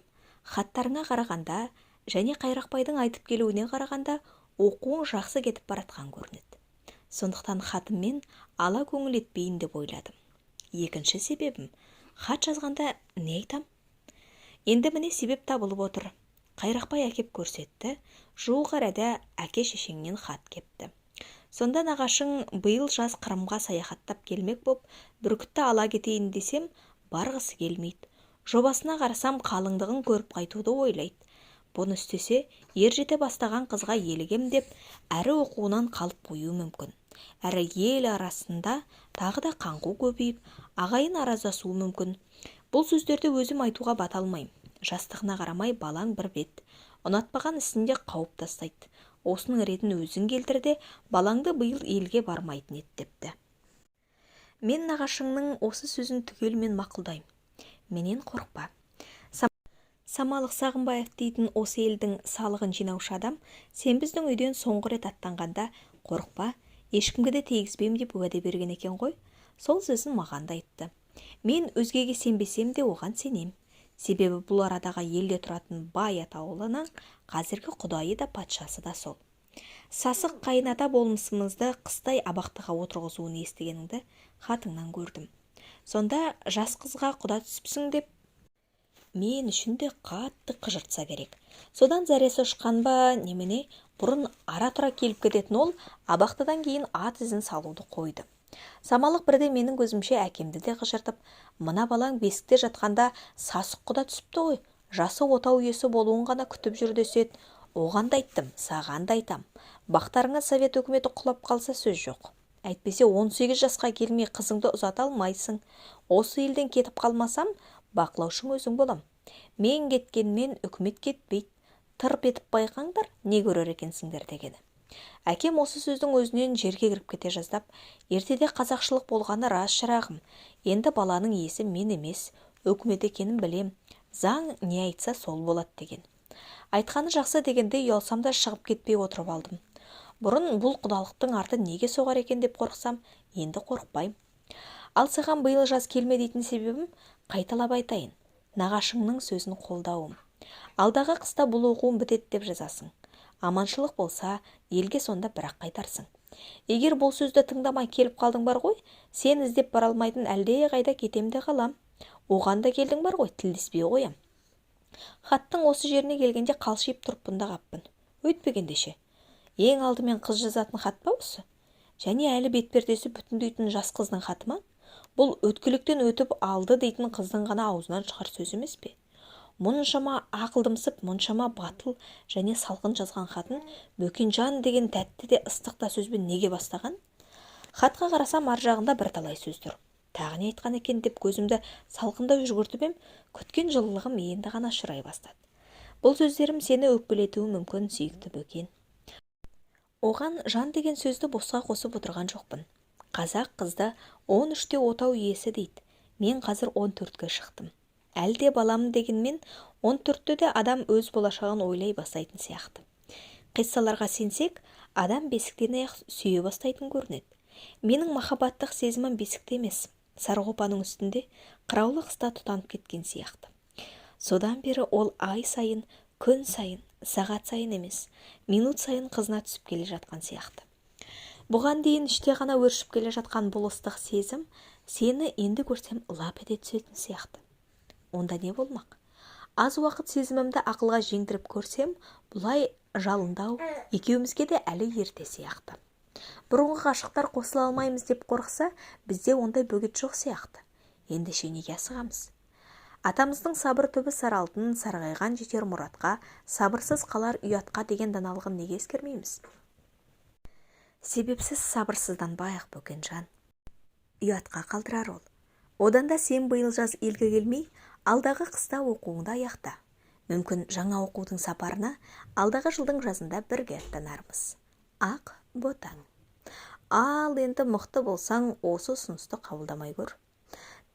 хаттарыңа қарағанда және Қайрақбайдың айтып келуіне қарағанда оқуың жақсы кетіп баратқан көрінеді. Сондықтан хатыммен ала көңіл етпейін деп ойладым. Екінші себебім, хат жазғанда не айтам? Енді міне себеп табылып отыр. Қайрақбай әкеп көрсетті, жуық арада әке-шешеңнен хат кепті. Сонда нағашың биыл жаз Қырымға саяхаттап келмек боп, бүркітті ала кетейін десем, барғысы келмейді. Жобасына қарасам, қалыңдығын көріп қайтуды ойлайды. Бұны істесе, ер жете бастаған қызға елігем деп, әрі оқуынан қалып қоюы мүмкін. Әрі ел арасында тағы да қаңқу көбейіп, ағайын араздасуы мүмкін. Бұл сөздерді өзім айтуға бата алмаймын. Жастығына қарамай балаң бір бет. Ұнатпаған ісінде қауып тастайды. Осының ретін өзің келтір де, балаңды биыл елге бармайтын ет депті. Мен нағашыңның осы сөзін түгелімен мақұлдаймын. Менен қорықпа. Самалық Сағымбаев дейтін осы елдің салығын жинаушы адам сен біздің үйден соңғы рет аттанғанда қорықпа, ешкімге де тигізбеймін деп уәде берген екен ғой. Сол сөзін маған да айтты. Мен өзгеге сенбесем де оған сенем. Себебі бұл арадағы елде тұратын бай атаулының қазіргі құдайы да, патшасы да сол. Сасық қайыната болмысымызды қыстай абақтыға отырғызуын естігеніңді хатыңнан көрдім. Сонда жас қызға құда түсіпсің деп мен үшін де қатты қыжыртса керек. Содан зәресі ұшқан ба, немене, бұрын ара-тұра келіп кететін ол абақтыдан кейін ат ізін салуды қойды. Самалық бірде менің көзімше әкемді де қыжыртып, мына балаң бесікте жатқанда сасық құда түсіпті ғой, жасы отау иесі болуын ғана күтіп жүр деседі. Оған да айттым, саған да айтам. Бақтарыңа совет өкіметі құлап қалса сөз жоқ. Әйтпесе 18 жасқа келмей қызыңды ұзата алмайсың. Осы елден кетіп қалмасам, бақылаушың өзің болам. Мен кеткенмен үкімет кетпейді. Тырп етіп байқаңдар, не көрер екенсіңдер дегені. Әкем осы сөздің өзінен жерге кіріп кете жаздап, ертеде қазақшылық болғаны рас шырағым. Енді баланың иесі мен емес, үкімет екенін білем. Заң не айтса сол болады деген. Айтқаны жақсы дегенде ұялсам да шығып кетпей отырып алдым. Бұрын бұл құдалықтың арты неге соғар екен деп қорықсам, енді қорықпаймын. Ал саған биыл жаз келме дейтін себебім, қайталап айтайын, нағашыңның сөзін қолдауым. Алдағы қыста бұл оқуым бітеді деп жазасың. Аманшылық болса, елге сонда бірақ қайтарсың. Егер бұл сөзді тыңдамай келіп қалдың бар ғой, сен іздеп бара алмайтын әлде қайда кетем де қалам. Оған да келдің бар ғой, тілдеспей қоям. Хаттың осы жеріне келгенде қалшиып тұрыппын да қаппын. Өйтпегенде ше? Ең алдымен қыз жазатын хат па осы? Және әлі бетпердесі бүтіндейтін жас қыздың хаты ма? Бұл өткелектен өтіп алды дейтін қыздың ғана аузынан шығар сөз емес пе? Мұншама ақылдымсып, мұншама батыл және салқын жазған хатын Бөкенжан деген тәтті де ыстық та сөзбен неге бастаған? Хатқа қарасам, ар жағында бірталай сөз тұр. Тағы не айтқан екен деп көзімді салқындау жүгіртіп ем, күткен жылылығым енді ғана шырай бастады. Бұл сөздерім сені өкпелетуі мүмкін, сүйікті Бөкен. Оған жан деген сөзді босқа қосып отырған жоқпын. Қазақ қызды 13-те отау иесі дейді. Мен қазір 14-ке шықтым. Әлде балам дегенмен 14-те де адам өз болашағын ойлай бастайтын сияқты. Қиссаларға сенсек, адам бесіктен аяқ сүйе бастайтын көрінеді. Менің махаббаттық сезімім бесікте емес, Сарықопаның үстінде қыраулы қыста тұтанып кеткен сияқты. Содан бері ол ай сайын, күн сайын, сағат сайын емес, минут сайын қызына түсіп келе жатқан сияқты. Бұған дейін іште ғана өршіп келе жатқан бұл ыстық сезім сені енді көрсем лап ете түсетін сияқты. Онда не болмақ? Аз уақыт сезімімді ақылға жеңдіріп көрсем, бұлай жалындау екеумізге де әлі ерте сияқты. Бұрынғы ғашықтар қосыла алмаймыз деп қорықса, бізде ондай бөгет жоқ сияқты. Ендеше неге асығамыз? Атамыздың сабыр түбі сары алтын, сарғайған жетер мұратқа, сабырсыз қалар ұятқа деген даналығын неге ескермейміз? Себепсіз сабырсызданбайық, Бөкенжан. Ұятқа қалдырар ол. Одан да сен биыл жаз елге келмей, алдағы қыста оқуыңды аяқта. Мүмкін жаңа оқудың сапарына алдағы жылдың жазында бірге аттанармыз. Ақ ботаң. Ал енді мықты болсаң, осы ұсынысты қабылдамай көр.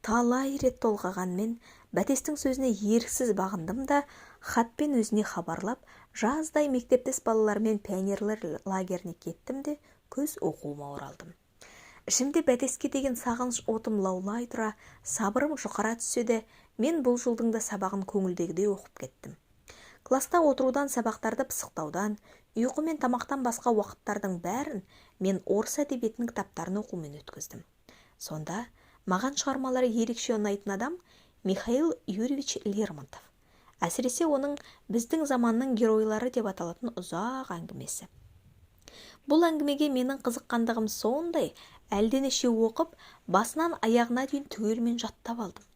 Талай рет толғағанмен Бәтестің сөзіне еріксіз бағындым да, хатпен өзіне хабарлап, жаздай мектептес балалармен пионерлер лагеріне кеттім де, күз оқуыма оралдым. Ішімде Бәтеске деген сағыныш отым лаулай тұра, сабырым жұқара түссе де, мен бұл жылдың да сабағын көңілдегідей оқып кеттім. Класта отырудан, сабақтарды пысықтаудан, ұйқы мен тамақтан басқа уақыттардың бәрін мен орыс әдебиетінің кітаптарын оқумен өткіздім. Сонда маған шығармалары ерекше ұнайтын адам Михаил Юрьевич Лермонтов. Әсіресе оның «Біздің заманның геройлары» деп аталатын ұзақ әңгімесі. Бұл әңгімеге менің қызыққандығым сондай, әлденеше оқып, басынан аяғына дейін түгелімен жаттап алдым.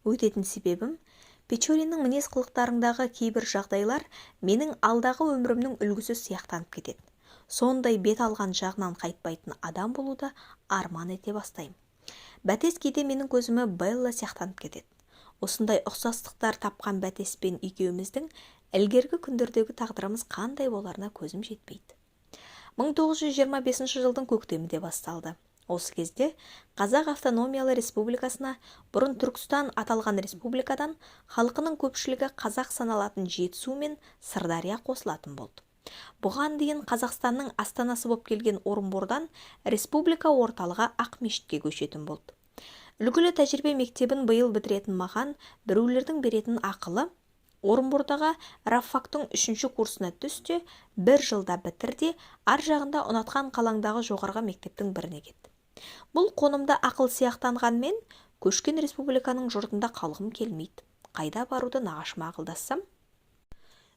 Өтетін себебім, Печориннің мінез қылықтарындағы кейбір жағдайлар менің алдағы өмірімнің үлгісі сияқтанып кетеді. Сондай бет алған жағынан қайтпайтын адам болуды арман ете бастаймын. Бәтес кейде менің көзіме Белла сияқтанып кетеді. Осындай ұқсастықтар тапқан Бәтеспен екеуміздің ілгергі күндердегі тағдырымыз қандай боларына көзім жетпейді. 1925 жылдың көктемі де басталды. Осы кезде Қазақ автономиялы республикасына бұрын Түркістан аталған республикадан халқының көпшілігі қазақ саналатын Жетісу мен Сырдария қосылатын болды. Бұған дейін Қазақстанның астанасы боп келген Орынбордан республика орталығы Ақмешітке көшетін болды. Үлгілі тәжірибе мектебін биыл бітіретін маған біреулердің беретін ақылы: Орынбордағы рабфактың үшінші курсына түс те, бір жылда бітір де, ар жағында ұнатқан қалаңдағы жоғарғы мектептің біріне кет. Бұл қонымды ақыл сияқтанғанмен, көшкен республиканың жұртында қалғым келмейді. Қайда баруды нағашыма ақылдассам,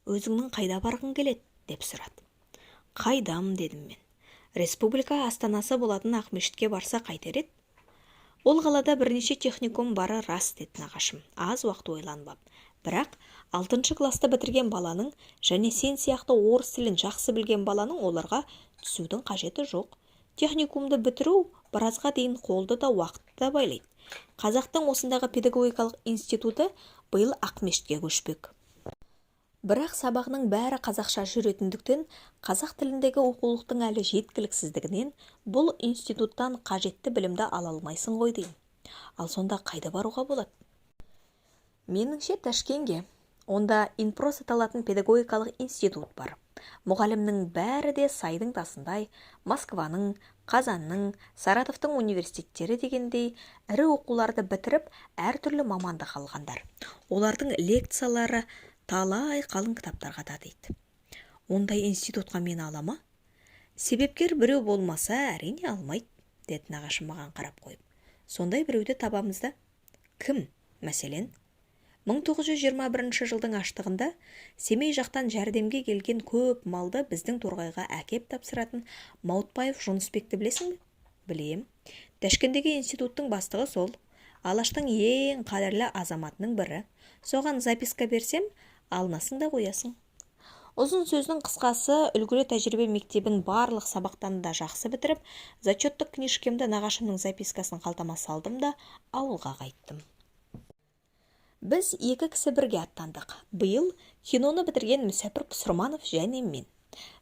«Өзіңнің қайда барғың келеді?» деп сұрады. «Қайдам?» дедім мен. «Республика астанасы болатын Ақмешітке барса қайтер еді?» «Ол қалада бірнеше техникум бары рас», деді нағашым аз уақыт ойланып ап. «Бірақ алтыншы класты бітірген баланың және сен сияқты орыс тілін жақсы білген баланың оларға түсудің қажеті жоқ. Техникумды бітіру біразға дейін қолды да, уақытты да байлайды. Қазақтың осындағы педагогикалық институты биыл Ақмешітке көшпек. Бірақ сабағының бәрі қазақша жүретіндіктен, қазақ тіліндегі оқулықтың әлі жеткіліксіздігінен бұл институттан қажетті білімді ала алмайсың ғой деймін. Ал сонда қайда баруға болады?» «Меніңше, Ташкенге. Онда Инпрос аталатын педагогикалық институт бар. Мұғалімнің бәрі де сайдың тасындай. Москваның, Қазанның, Саратовтың университеттері дегендей ірі оқуларды бітіріп, әртүрлі мамандық алғандар. Олардың лекциялары талай қалың кітаптарға татиды». «Ондай институтқа мені ала ма? Себепкер біреу болмаса, әрине, алмайды», деді нағашым маған қарап қойып. «Сондай біреуді табамыз да». «Кім, мәселен?» 1921 жылдың аштығында Семей жақтан жәрдемге келген көп малды біздің Торғайға әкеп тапсыратын Маутбаев Жұнысбекті білесің бе? «Білем». Тәшкендегі институттың бастығы сол. Алаштың ең қадірлі азаматының бірі. Соған записка берсем, алынасың да қоясың. Ұзын сөздің қысқасы, үлгілі тәжірибе мектебін барлық сабақтан да жақсы бітіріп, зачеттік книжкемді, нағашымның запискасын қалтама салдым да, ауылға қайттым. Біз екі кісі бірге аттандық. Биыл киноны бітірген Мүсәпір Пұсырманов және мен.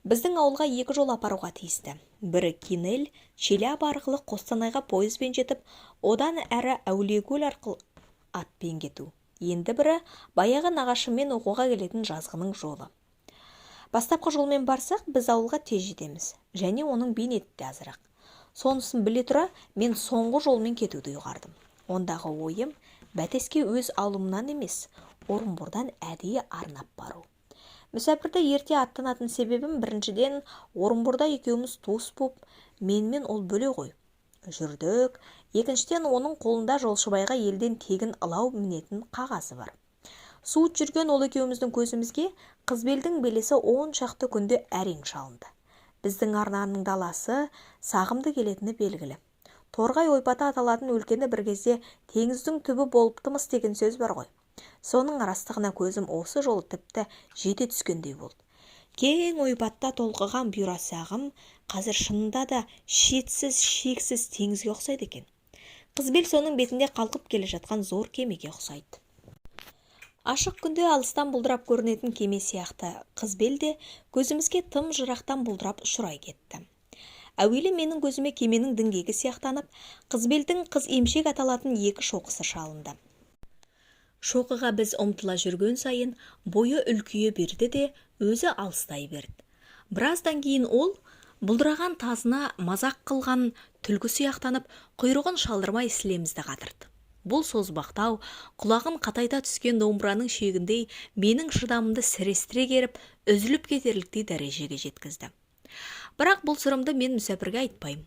Біздің ауылға екі жол апаруға тиісті. Бірі Кинель, Челябі арқылы Қостанайға пойызбен жетіп, одан әрі Әулиекөл арқылы атпен кету. Енді бірі баяғы нағашыммен оқуға келетін жазғының жолы. Бастапқы жолмен барсақ, біз ауылға тез жетеміз және оның бейнеті де азырақ. Сонысын біле тұра, мен соңғы жолмен кетуді ұйғардым. Ондағы ойым Бәтеске өз ауылымнан емес, Орынбордан әдейі арнап бару. Мүсәпірді ерте аттанатын себебім: біріншіден, Орынборда екеуміз туыс боп, менімен ол бөле ғой жүрдік, екіншіден, оның қолында жолшыбайға елден тегін ылау мінетін қағазы бар. Суыт жүрген ол екеуміздің көзімізге Қызбелдің белесі 10 шақты күнде әрең шалынды. Біздің арнаның даласы сағымды келетіні белгілі. Торғай ойпаты аталатын өлкені бір кезде теңіздің түбі болыпты-мыс деген сөз бар ғой. Соның растығына көзім осы жолы тіпті жете түскендей болды. Кең ойпатта толқыған бұйра сағым қазір шынында да шетсіз, шексіз теңізге ұқсайды екен. Қызбел соның бетінде қалқып келе жатқан зор кемеге ұқсайды. Ашық күнде алыстан бұлдырап көрінетін кеме сияқты Қызбел де көзімізге тым жырақтан бұлдырап ұшырай кетті. Әуелі менің көзіме кеменің діңгегі сияқтанып, Қызбелдің Қыз емшек аталатын екі шоқысы шалынды. Шоқыға біз ұмтыла жүрген сайын бойы үлкейе берді де, өзі алыстай берді. Біраздан кейін ол бұлдыраған тазына мазақ қылған түлкі сияқтанып, құйрығын шалдырмай сілемізді қатырды. Бұл созбақтау, құлағын қатайта түскен домбыраның шегіндей менің шыдамымды сірестіре керіп, үзіліп кетерліктей дәрежеге жеткізді. Бірақ бұл сырымды мен Мүсәпірге айтпаймын.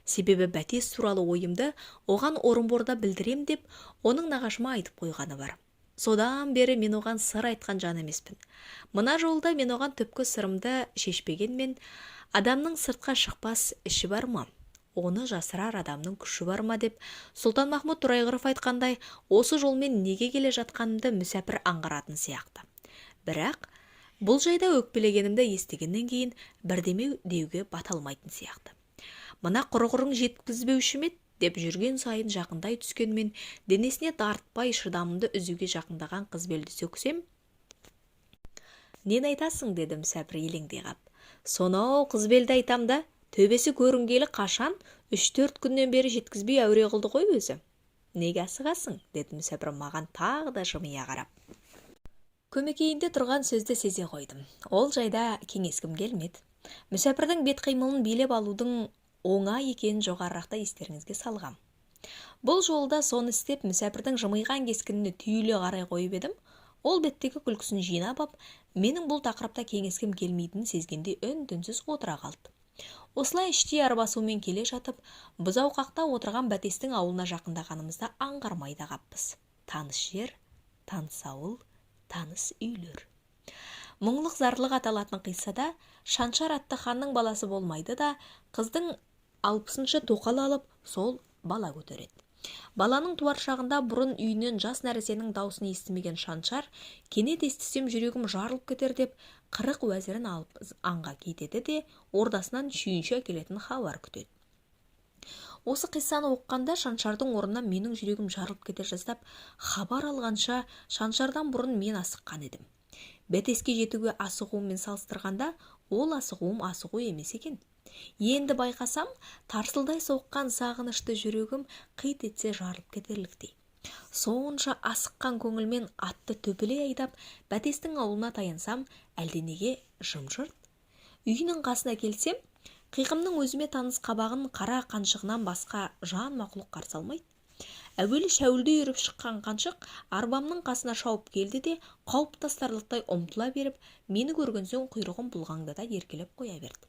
Себебі Бәтес туралы ойымды оған Орынборда білдірем деп, оның нағашыма айтып қойғаны бар. Содан бері мен оған сыр айтқан жан емеспін. Мына жолда мен оған түпкі сырымды шешпегенмен, адамның сыртқа шықпас іші бар ма, оны жасырар адамның күші бар ма деп Сұлтанмахмұт Торайғыров айтқандай, осы жолмен неге келе жатқанымды Мүсәпір аңғаратын сияқты. Бірақ бұл жайда өкпелегенімді естігеннен кейін бірдеме деуге бата алмайтын сияқты. «Мына құрғырың жеткізбеуші ме еді?» деп жүрген сайын жақындай түскенмен, денесіне тартпай, шыдамымды үзуге жақындаған Қызбелді сөксем. «Нені айтасың?» деді Мүсәпір елеңдей қап. «Сонау Қызбелді айтам да, Төбесі көрінгелі қашан, 3-4 күннен бері жеткізбей әуре қылды ғой өзі. Неге асығасың? Деді мүсәпір маған тағы да жымия қарап. Көмекейінде тұрған сөзді сезе қойдым. Ол жайда кеңескім келмеді. Мүсәпірдің бет қимылын билеп алудың оңай екенін жоғарырақта естеріңізге салғам. Бұл жолда соны істеп, мүсәпірдің жымиған кескініне түйіле қарай қойып едім, ол беттегі күлкісін жинап ап, менің бұл тақырыпта кеңескім келмейтінін сезгендей үн-түнсіз отыра қалды. Осылай іштей арбасумен келе жатып, Бұзауқақта отырған Бәтестің ауылына жақындағанымызда аңғармай да қаппыз. Таныс жер, таныс ауыл, таныс үйлер. Мұңлық Зарлық аталатын қиссада Шаншар атты ханның баласы болмайды да, қыздың 60-шы тоқал алып, сол бала көтереді. Баланың туар шағында бұрын үйінен жас нәресенің даусын естімеген Шаншар кенет естісем жүрегім жарылып кетер деп 40 уәзірін алып аңға кетеді де, ордасынан шүйінші әкелетін хабар күтеді. Осы қиссаны оққанда Шаншардың орнына менің жүрегім жарылып кете жаздап, хабар алғанша Шаншардан бұрын мен асыққан едім. Бәтеске жетуге асығуыммен салыстырғанда, ол асығуым асығу емес екен. Енді байқасам, тарсылдай соққан сағынышты жүрегім қит етсе жарылып кетерліктей. Сонша асыққан көңілмен атты төпелей айдап, Бәтестің ауылына таянсам, әлденеге жым-жырт. Үйінің қасына келсем, Қиқымның өзіме таныс қабағын қара қаншығынан басқа жан мақұлық қарсы алмайды. Әуелі шәуілдей үріп шыққан қаншық арбамның қасына шауып келді де, қауіп тастарлықтай ұмтыла беріп, мені көрген соң құйрығын бұлғаңдата еркелеп қоя берді.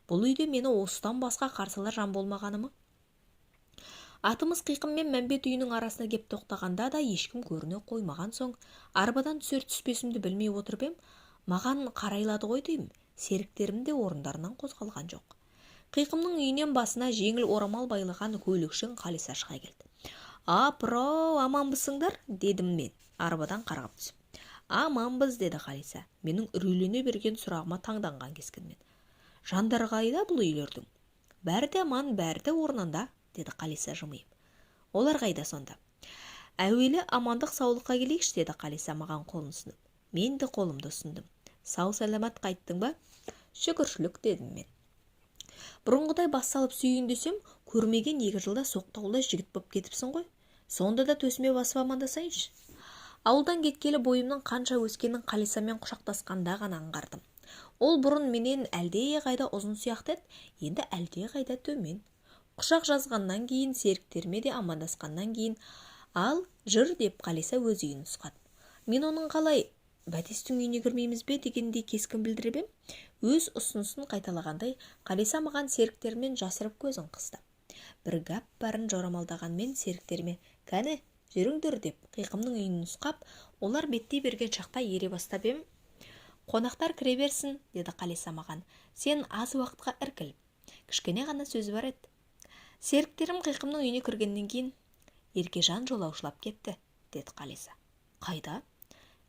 Бұл үйде мені осыдан басқа қарсы алар жан болмағаны ма? Атымыз Қиқым мен Мәмбет үйінің арасына кеп тоқтағанда да ешкім көріне қоймаған соң, арбадан түсер түспесімді білмей отырып ем, маған қарайлады ғой деймін, серіктерім де орындарынан қозғалған жоқ. Қиқымның үйінен басына жеңіл орамал байлаған көйлекшең Қалиса шыға келді. Апырау, аманбысыңдар? Дедім мен, арбадан қарғып түсіп. Аманбыз, деді Қалиса, менің үрейлене берген сұрағыма таңданған кескінмен. Жандар қайда бұл үйлердің? Бәрі де аман, бәрі де орнында, деді Қалиса жымиып. Олар қайда сонда? Әуелі амандық саулыққа келейікші, деді Қалиса маған қолын ұсынып. Мен де қолымды ұсындым. Сау-саламат қайттың ба? Шүкіршілік, дедім мен. Бұрынғыдай бас салып сүйейін десем, көрмеген 2 жылда соқтауылдай жігіт боп кетіпсің ғой. Сонда да төсіме басып амандасайыншы. Ауылдан кеткелі бойымның қанша өскенін Қалисамен құшақтасқанда ғана аңғардым. Ол бұрын менен әлде қайда ұзын сияқты еді, енді әлде қайда төмен. Құшақ жазғаннан кейін, серіктеріме де амандасқаннан кейін, ал жүр деп Қалиса өз үйін нұсқады. Мен оның қалай Бәтестің үйіне кірмейміз бе дегендей кескін білдіріп ем, өз ұсынысын қайталағандай Қалиса маған серіктерімнен жасырып көзін қысты. Бір гәп барын жорамалдағанмен серіктеріме кәні жүріңдер деп Қиқымның үйін нұсқап, олар беттей берген шақта ере бастап ем, қонақтар кіре берсін, деді Қалиса маған. Сен аз уақытқа іркіл. Кішкене ғана сөзі бар еді. Серіктерім Қиқымның үйіне кіргеннен кейін, Еркежан жолаушылап кетті, деді Қалиса. Қайда?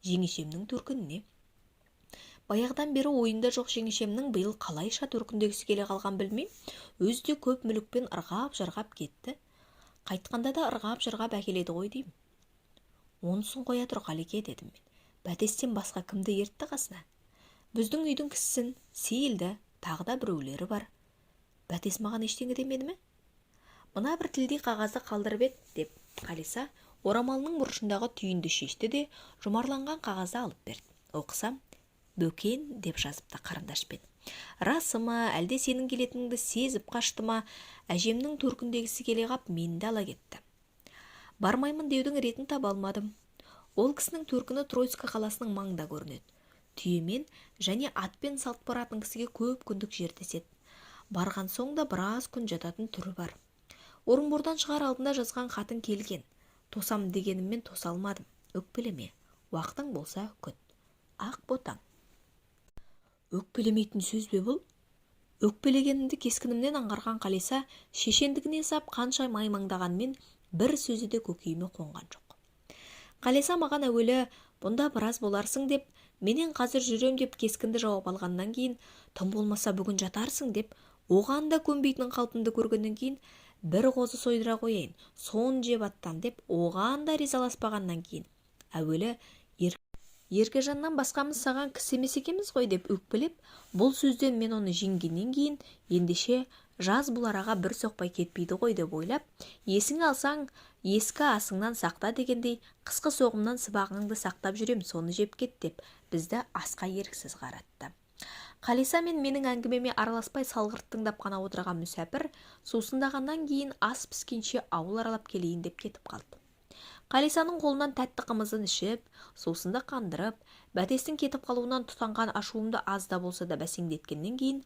Жеңешемнің төркініне. Баяғыдан бері ойында жоқ жеңешемнің биыл қалайша төркіндегісі келе қалған білмейм, өзі де көп мүлікпен ырғап-жырғап кетті. Қайтқанда да ырғап-жырғап әкеледі ғой деймін. Онысын қоя тұр, Қалеке, дедім мен. Бәтестен басқа кімді ертті қасына? Біздің үйдің кісісін, Сейілді, тағы да біреулері бар. Бәтес маған ештеңе демеді ме? Мына бір тілдей қағазды қалдырып еді, деп Қалиса орамалының бұрышындағы түйінді шешті де, жұмарланған қағазды алып берді. Оқысам, Бөкен деп жазыпты қарындашпен. Расы ма, әлде сенің келетініңді сезіп қашты ма, әжемнің төркіндегісі келе қап мені де ала кетті. Бармаймын деудің ретін таба алмадым. Ол кісінің төркіні Троицк қаласының маңында көрінеді. Түйемен және атпен салт баратын кісіге көп күндік жер деседі. Барған соң да біраз күн жататын түрі бар. Орынбордан шығар алдында жазған хатың келген. Тосам дегеніммен тоса алмадым. Өкпелеме. Уақытың болса күт. Ақ ботаң. Өкпелемейтін сөз бе бұл? Өкпелегенімді кескінімнен аңғарған Қалиса шешендігіне сап қанша маймаңдағанмен бір сөзі де көкейіме қонған жоқ. Қалиса маған әуелі бұнда біраз боларсың деп, менен қазір жүрем деп кескінді жауап алғаннан кейін, тым болмаса бүгін жатарсың деп, оған да көнбейтін қалпымды көргеннен кейін, бір қозы сойдыра қояйын, сон жеп аттан деп, оған да ризаласпағаннан кейін, әуелі Еркежаннан басқамыз саған кісі емес екенбіз ғой деп өкпелеп, бұл сөзден мен оны жеңгеннен кейін ендеше жаз бұл араға бір соқпай кетпейді ғой деп ойлап, есіңе алсаң, ескі асыңнан сақта дегендей, қысқы соғымнан сыбағаңды сақтап жүрем, соны жеп кет деп бізді асқа еріксіз қаратты. Қалиса мен менің әңгімеме араласпай салғырт тыңдап қана отырған мүсәпір сусындағаннан кейін ас піскенше ауыл аралап келейін деп кетіп қалды. Қалисаның қолынан тәтті қымызын ішіп, сусынды қандырып, Бәтестің кетіп қалуынан тұтанған ашуымды аз да болса да бәсеңдеткеннен кейін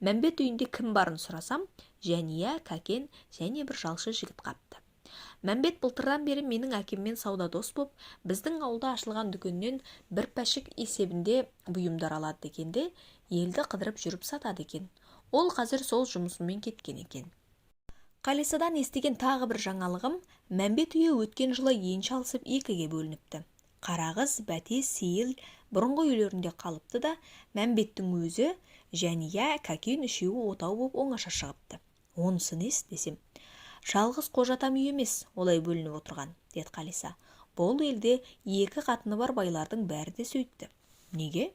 Мәмбет үйінде кім барын сұрасам, Жәния, Кәкен және бір жалшы жігіт қапты. Мәмбет былтырдан бері менің әкеммен сауда дос боп, біздің ауылда ашылған дүкеннен бір пәшік есебінде бұйымдар алады екен де, елді қыдырып жүріп сатады екен. Ол қазір сол жұмысымен кеткен екен. Қалисадан естіген тағы бір жаңалығым, Мәмбет үйі өткен жылы енші алысып екіге бөлініпті. Қарағыз, Бәтес, Сейіл бұрынғы үйлерінде қалыпты да, Мәмбеттің өзі, Жәния, Кәкен үшеуі отау боп оңаша шығыпты. Онысы несі десем, жалғыз Қожатам үйі емес олай бөлініп отырған, деді Қалиса. Бұл елде екі қатыны бар байлардың бәрі де сөйтті. Неге?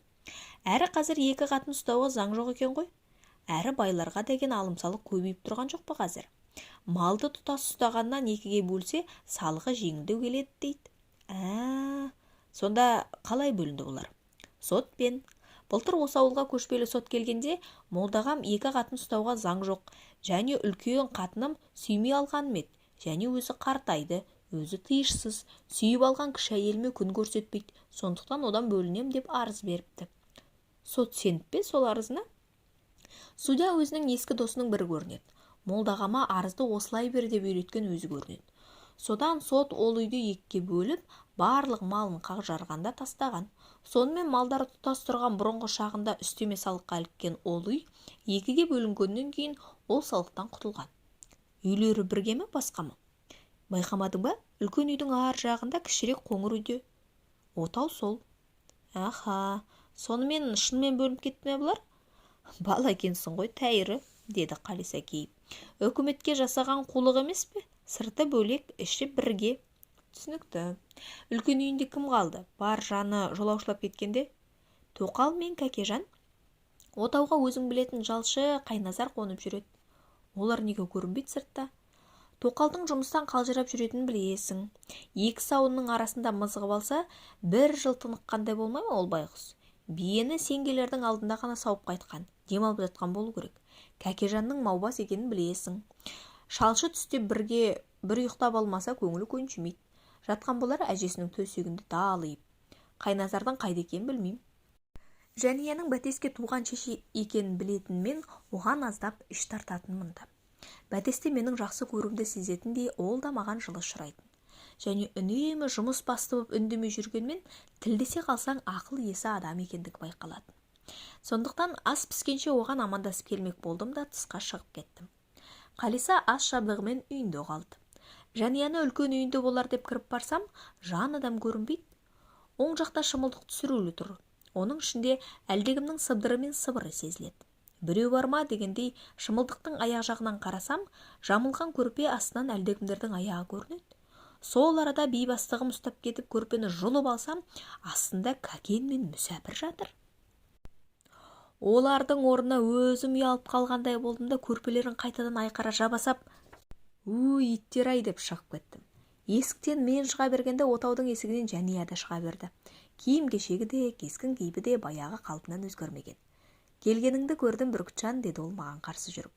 Әрі қазір екі қатын ұстауға заң жоқ екен ғой. Әрі байларға деген алым-салық көбейіп тұрған жоқ па қазір? Малды тұтас ұстағаннан екіге бөлсе, салығы жеңілдеу келеді дейді. Ә, сонда қалай бөлінді бұлар? Сотпен. Былтыр осы ауылға көшпелі сот келгенде, молдағам екі қатын ұстауға заң жоқ, және үлкен қатыным сүймей алғаным еді, және өзі қартайды, өзі тиышсыз, сүйіп алған кіші әйеліме күн көрсетпейді, сондықтан одан бөлінем деп арыз беріпті. Сот сеніп пе сол арызына? Судья өзінің ескі досының бірі көрінеді. Молдағама арызды осылай бер деп үйреткен өзі көрінеді. Содан сот ол үйді екіге бөліп, барлық малын қақ жарғанда тастаған. Сонымен малдары тұтас тұрған бұрынғы шағында үстеме салыққа іліккен ол үй екіге бөлінгеннен кейін ол салықтан құтылған. Үйлері бірге ме, басқа ма? Байқамадың ба? Үлкен үйдің ар жағында кішірек қоңыр үйде. Отау сол. Аха, сонымен шынымен бөлініп кетті ме бұлар? Бала екенсің ғой, тәйірі, деді Қалиса кейіп. Үкіметке жасаған қулық емес пе? Сырты бөлек, іші бірге. Түсінікті. Үлкен үйінде кім қалды? Бар жаны жолаушылап кеткенде? Тоқал мен Кәкежан. Отауға өзің білетін жалшы Қайназар қонып жүреді. Олар неге көрінбейді сыртта? Тоқалдың жұмыстан қалжырап жүретінін білесің. Екі сауынның арасында мызғып алса, бір жыл тыныққандай болмай ма ол байғұс? Биені сенгелердің алдында ғана сауып қайтқан, демалып жатқан болу керек. Кәкежанның маубас екенін білесің. Шалшы түсте бірге бір ұйықтап алмаса көңілі көншімейді. Жатқан болар әжесінің төсегінде далиып. Қайназардың қайда екенін білмеймін. Жәнияның Бәтеске туған шеше екенін білетін мен оған аздап іш тартатынмын да. Бәтесте менің жақсы көруімді сезетіндей ол да маған жылы ұшырайтын. Және үнемі жұмыс басты боп үндемей жүргенмен тілдесе қалсаң ақыл есі адам екендігі байқалатын. Сондықтан ас піскенше оған амандасып келмек болдым да тысқа шығып кеттім. Қалиса ас жабдығымен үйінде қалды. Жәнияны үлкен үйінде болар деп кіріп барсам, жан адам көрінбейді. Оң жақта шымылдық түсірулі тұр. Оның ішінде әлдекімнің сыбдыры мен сыбыры сезіледі. Біреу бар ма дегендей шымылдықтың аяқ жағынан қарасам, жамылған көрпе астынан әлдекімдердің аяғы көрінеді. Сол арада бейбастығым ұстап кетіп көрпені жұлып алсам, астында Кәкен мен мүсәпір жатыр. Олардың орнына өзім ұялып қалғандай болдым да көрпелерін қайтадан айқара жаба сап, өй иттер-ай деп шығып кеттім. Есіктен мен шыға бергенде отаудың есігінен Жәния да шыға берді. Киім-кешегі де, кескін кейпі де баяғы қалпынан өзгермеген. Келгеніңді көрдім, Бүркітжан, деді ол маған қарсы жүріп.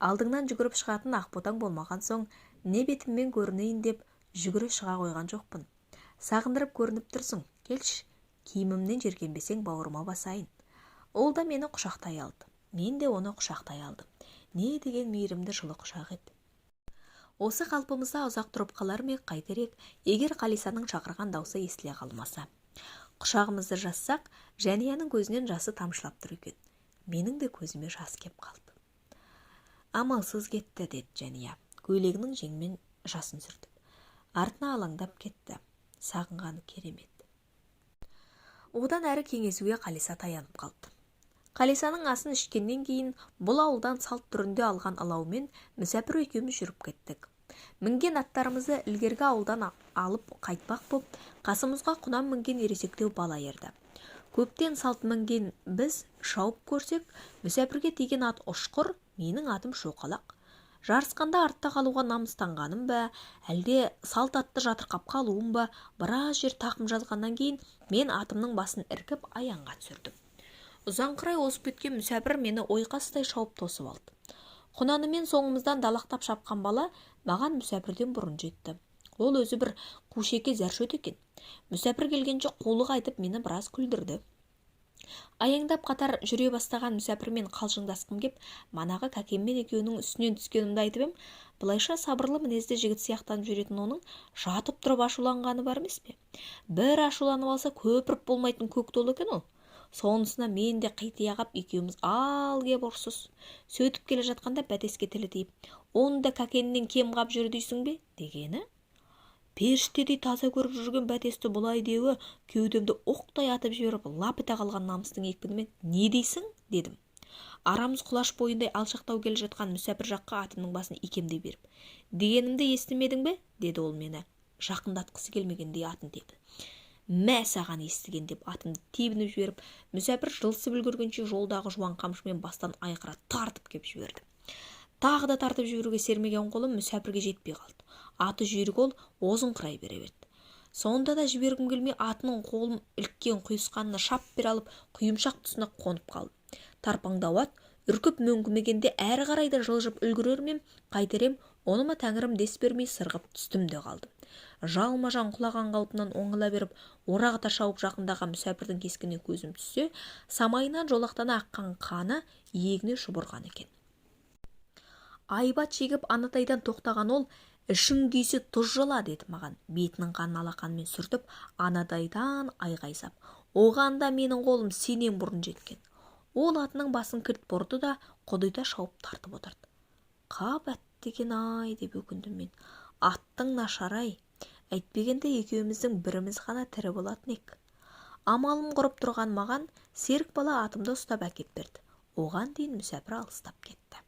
Алдыңнан жүгіріп шығатын ақботаң болмаған соң, не бетіммен көрінейін деп жүгіре шыға қойған жоқпын. Сағындырып көрініп тұрсың, келші, киімімнен жеркенбесең бауырыма басайын. Ол да мені құшақтай алды. Мен де оны құшақтай алдым. Не деген мейірімді жылы құшақ еді. Осы қалпымызда ұзақ тұрып қалар ма қайтерек, егер Қалисаның шақырған даусы естіле қалмаса. Құшағымызды жазсақ, Жәнияның көзінен жасы тамшылап тұр екен. Менің де көзіме жас кеп қалды. Амалсыз кетті, деді Жәния, көйлегінің жеңімен жасын сүртіп. Артына алаңдап кетті. Сағынғаны керемет. Одан әрі кеңесуге Қалиса таянып қалды. Қалисаның асын ішкеннен кейін бұл ауылдан салт түрінде алған ылаумен мүсәпір екеуміз жүріп кеттік. Мінген аттарымызды ілгергі ауылдан алып қайтпақ боп, қасымызға құнан мінген ересектеу бала ерді. Көптен салт мінген біз шауып көрсек, мүсәпірге тиген ат ұшқыр, менің атым шоқалақ. Жарысқанда артта қалуға намыстанғаным ба, әлде салт атты жатырқап қалуым ба, біраз жер тақым жазғаннан кейін мен атымның басын іркіп аяңға түсірдім. Ұзаңқырай озып кеткен мүсәпір мені ойқастай шауып тосып алды. Құнанымен соңымыздан далақтап шапқан бала маған мүсәпірден бұрын жетті. Ол өзі бір қушеке зәршөт екен. Мүсәпір келгенше қулық айтып мені біраз күлдірді. Аяңдап қатар жүре бастаған мүсәпірмен қалжыңдасқым кеп, манағы Кәкенмен екеуінің үстінен түскенімді айтып ем, былайша сабырлы мінезді жігіт сияқтанып жүретін оның жатып тұрып ашуланғаны бар емес пе? Бір ашуланып алса көпіріп болмайтын көк долы екен ол. Сонысына мен де қития қап, екеуміз ал кеп ұрсыс. Сөйтіп келе жатқанда Бәтеске тілі тиіп, оны да Кәкеннен кем қап жүр дейсің бе дегені. Періштедей таза көріп жүрген Бәтесті бұлай деуі кеудемді оқтай атып жіберіп, лап ете қалған намыстың екпінімен не дейсің дедім. Арамыз құлаш бойындай алшақтау келе жатқан мүсәпір жаққа атымның басын икемдей беріп. Дегенімді естімедің бе? Деді ол мені жақындатқысы келмегендей атын тепті. Мә саған естіген деп атымды тебініп жіберіп, мүсәпір жылысып үлгергенше жолдағы жуан қамшымен бастан айқыра тартып кеп жіберді. Тағы да тартып жіберуге сермеген қолым мүсәпірге жетпей қалды. Аты жүйрік ол озыңқырай бере берді. Сонда да жібергім келмей атының қолым іліккен құйысқанына шап бере алып, құйымшақ тұсына қонып қалды. Тарпаңдау ат үркіп мөңкімегенде әрі қарай да жылжып үлгерер ме ем, қайтер ем, оныма тәңірім дес бермей сырғып түстім де қалдым. Жалма-жан құлаған қалпынан оңала беріп, орағыта шауып жақындаған мүсәпірдің кескініне көзім түссе, самайынан жолақтана аққан қаны иегіне шұбырған екен. Айбат шегіп анатайдан тоқтаған ол, ішің күйсе тұз жала деді маған, бетінің қанын алақанымен сүртіп, анадайдан айғай сап. Оған да менің қолым сенен бұрын жеткен. Ол атының басын кілт бұрды да құдита шауып тартып отырды. Қап әттеген-ай деп өкіндім мен. Аттың нашар-ай, әйтпегенде екеуміздің біріміз ғана тірі болатын ек. Амалым құрып тұрған маған серік бала атымды ұстап әкеп берді. Оған дейін мүсәпір алыстап кетті.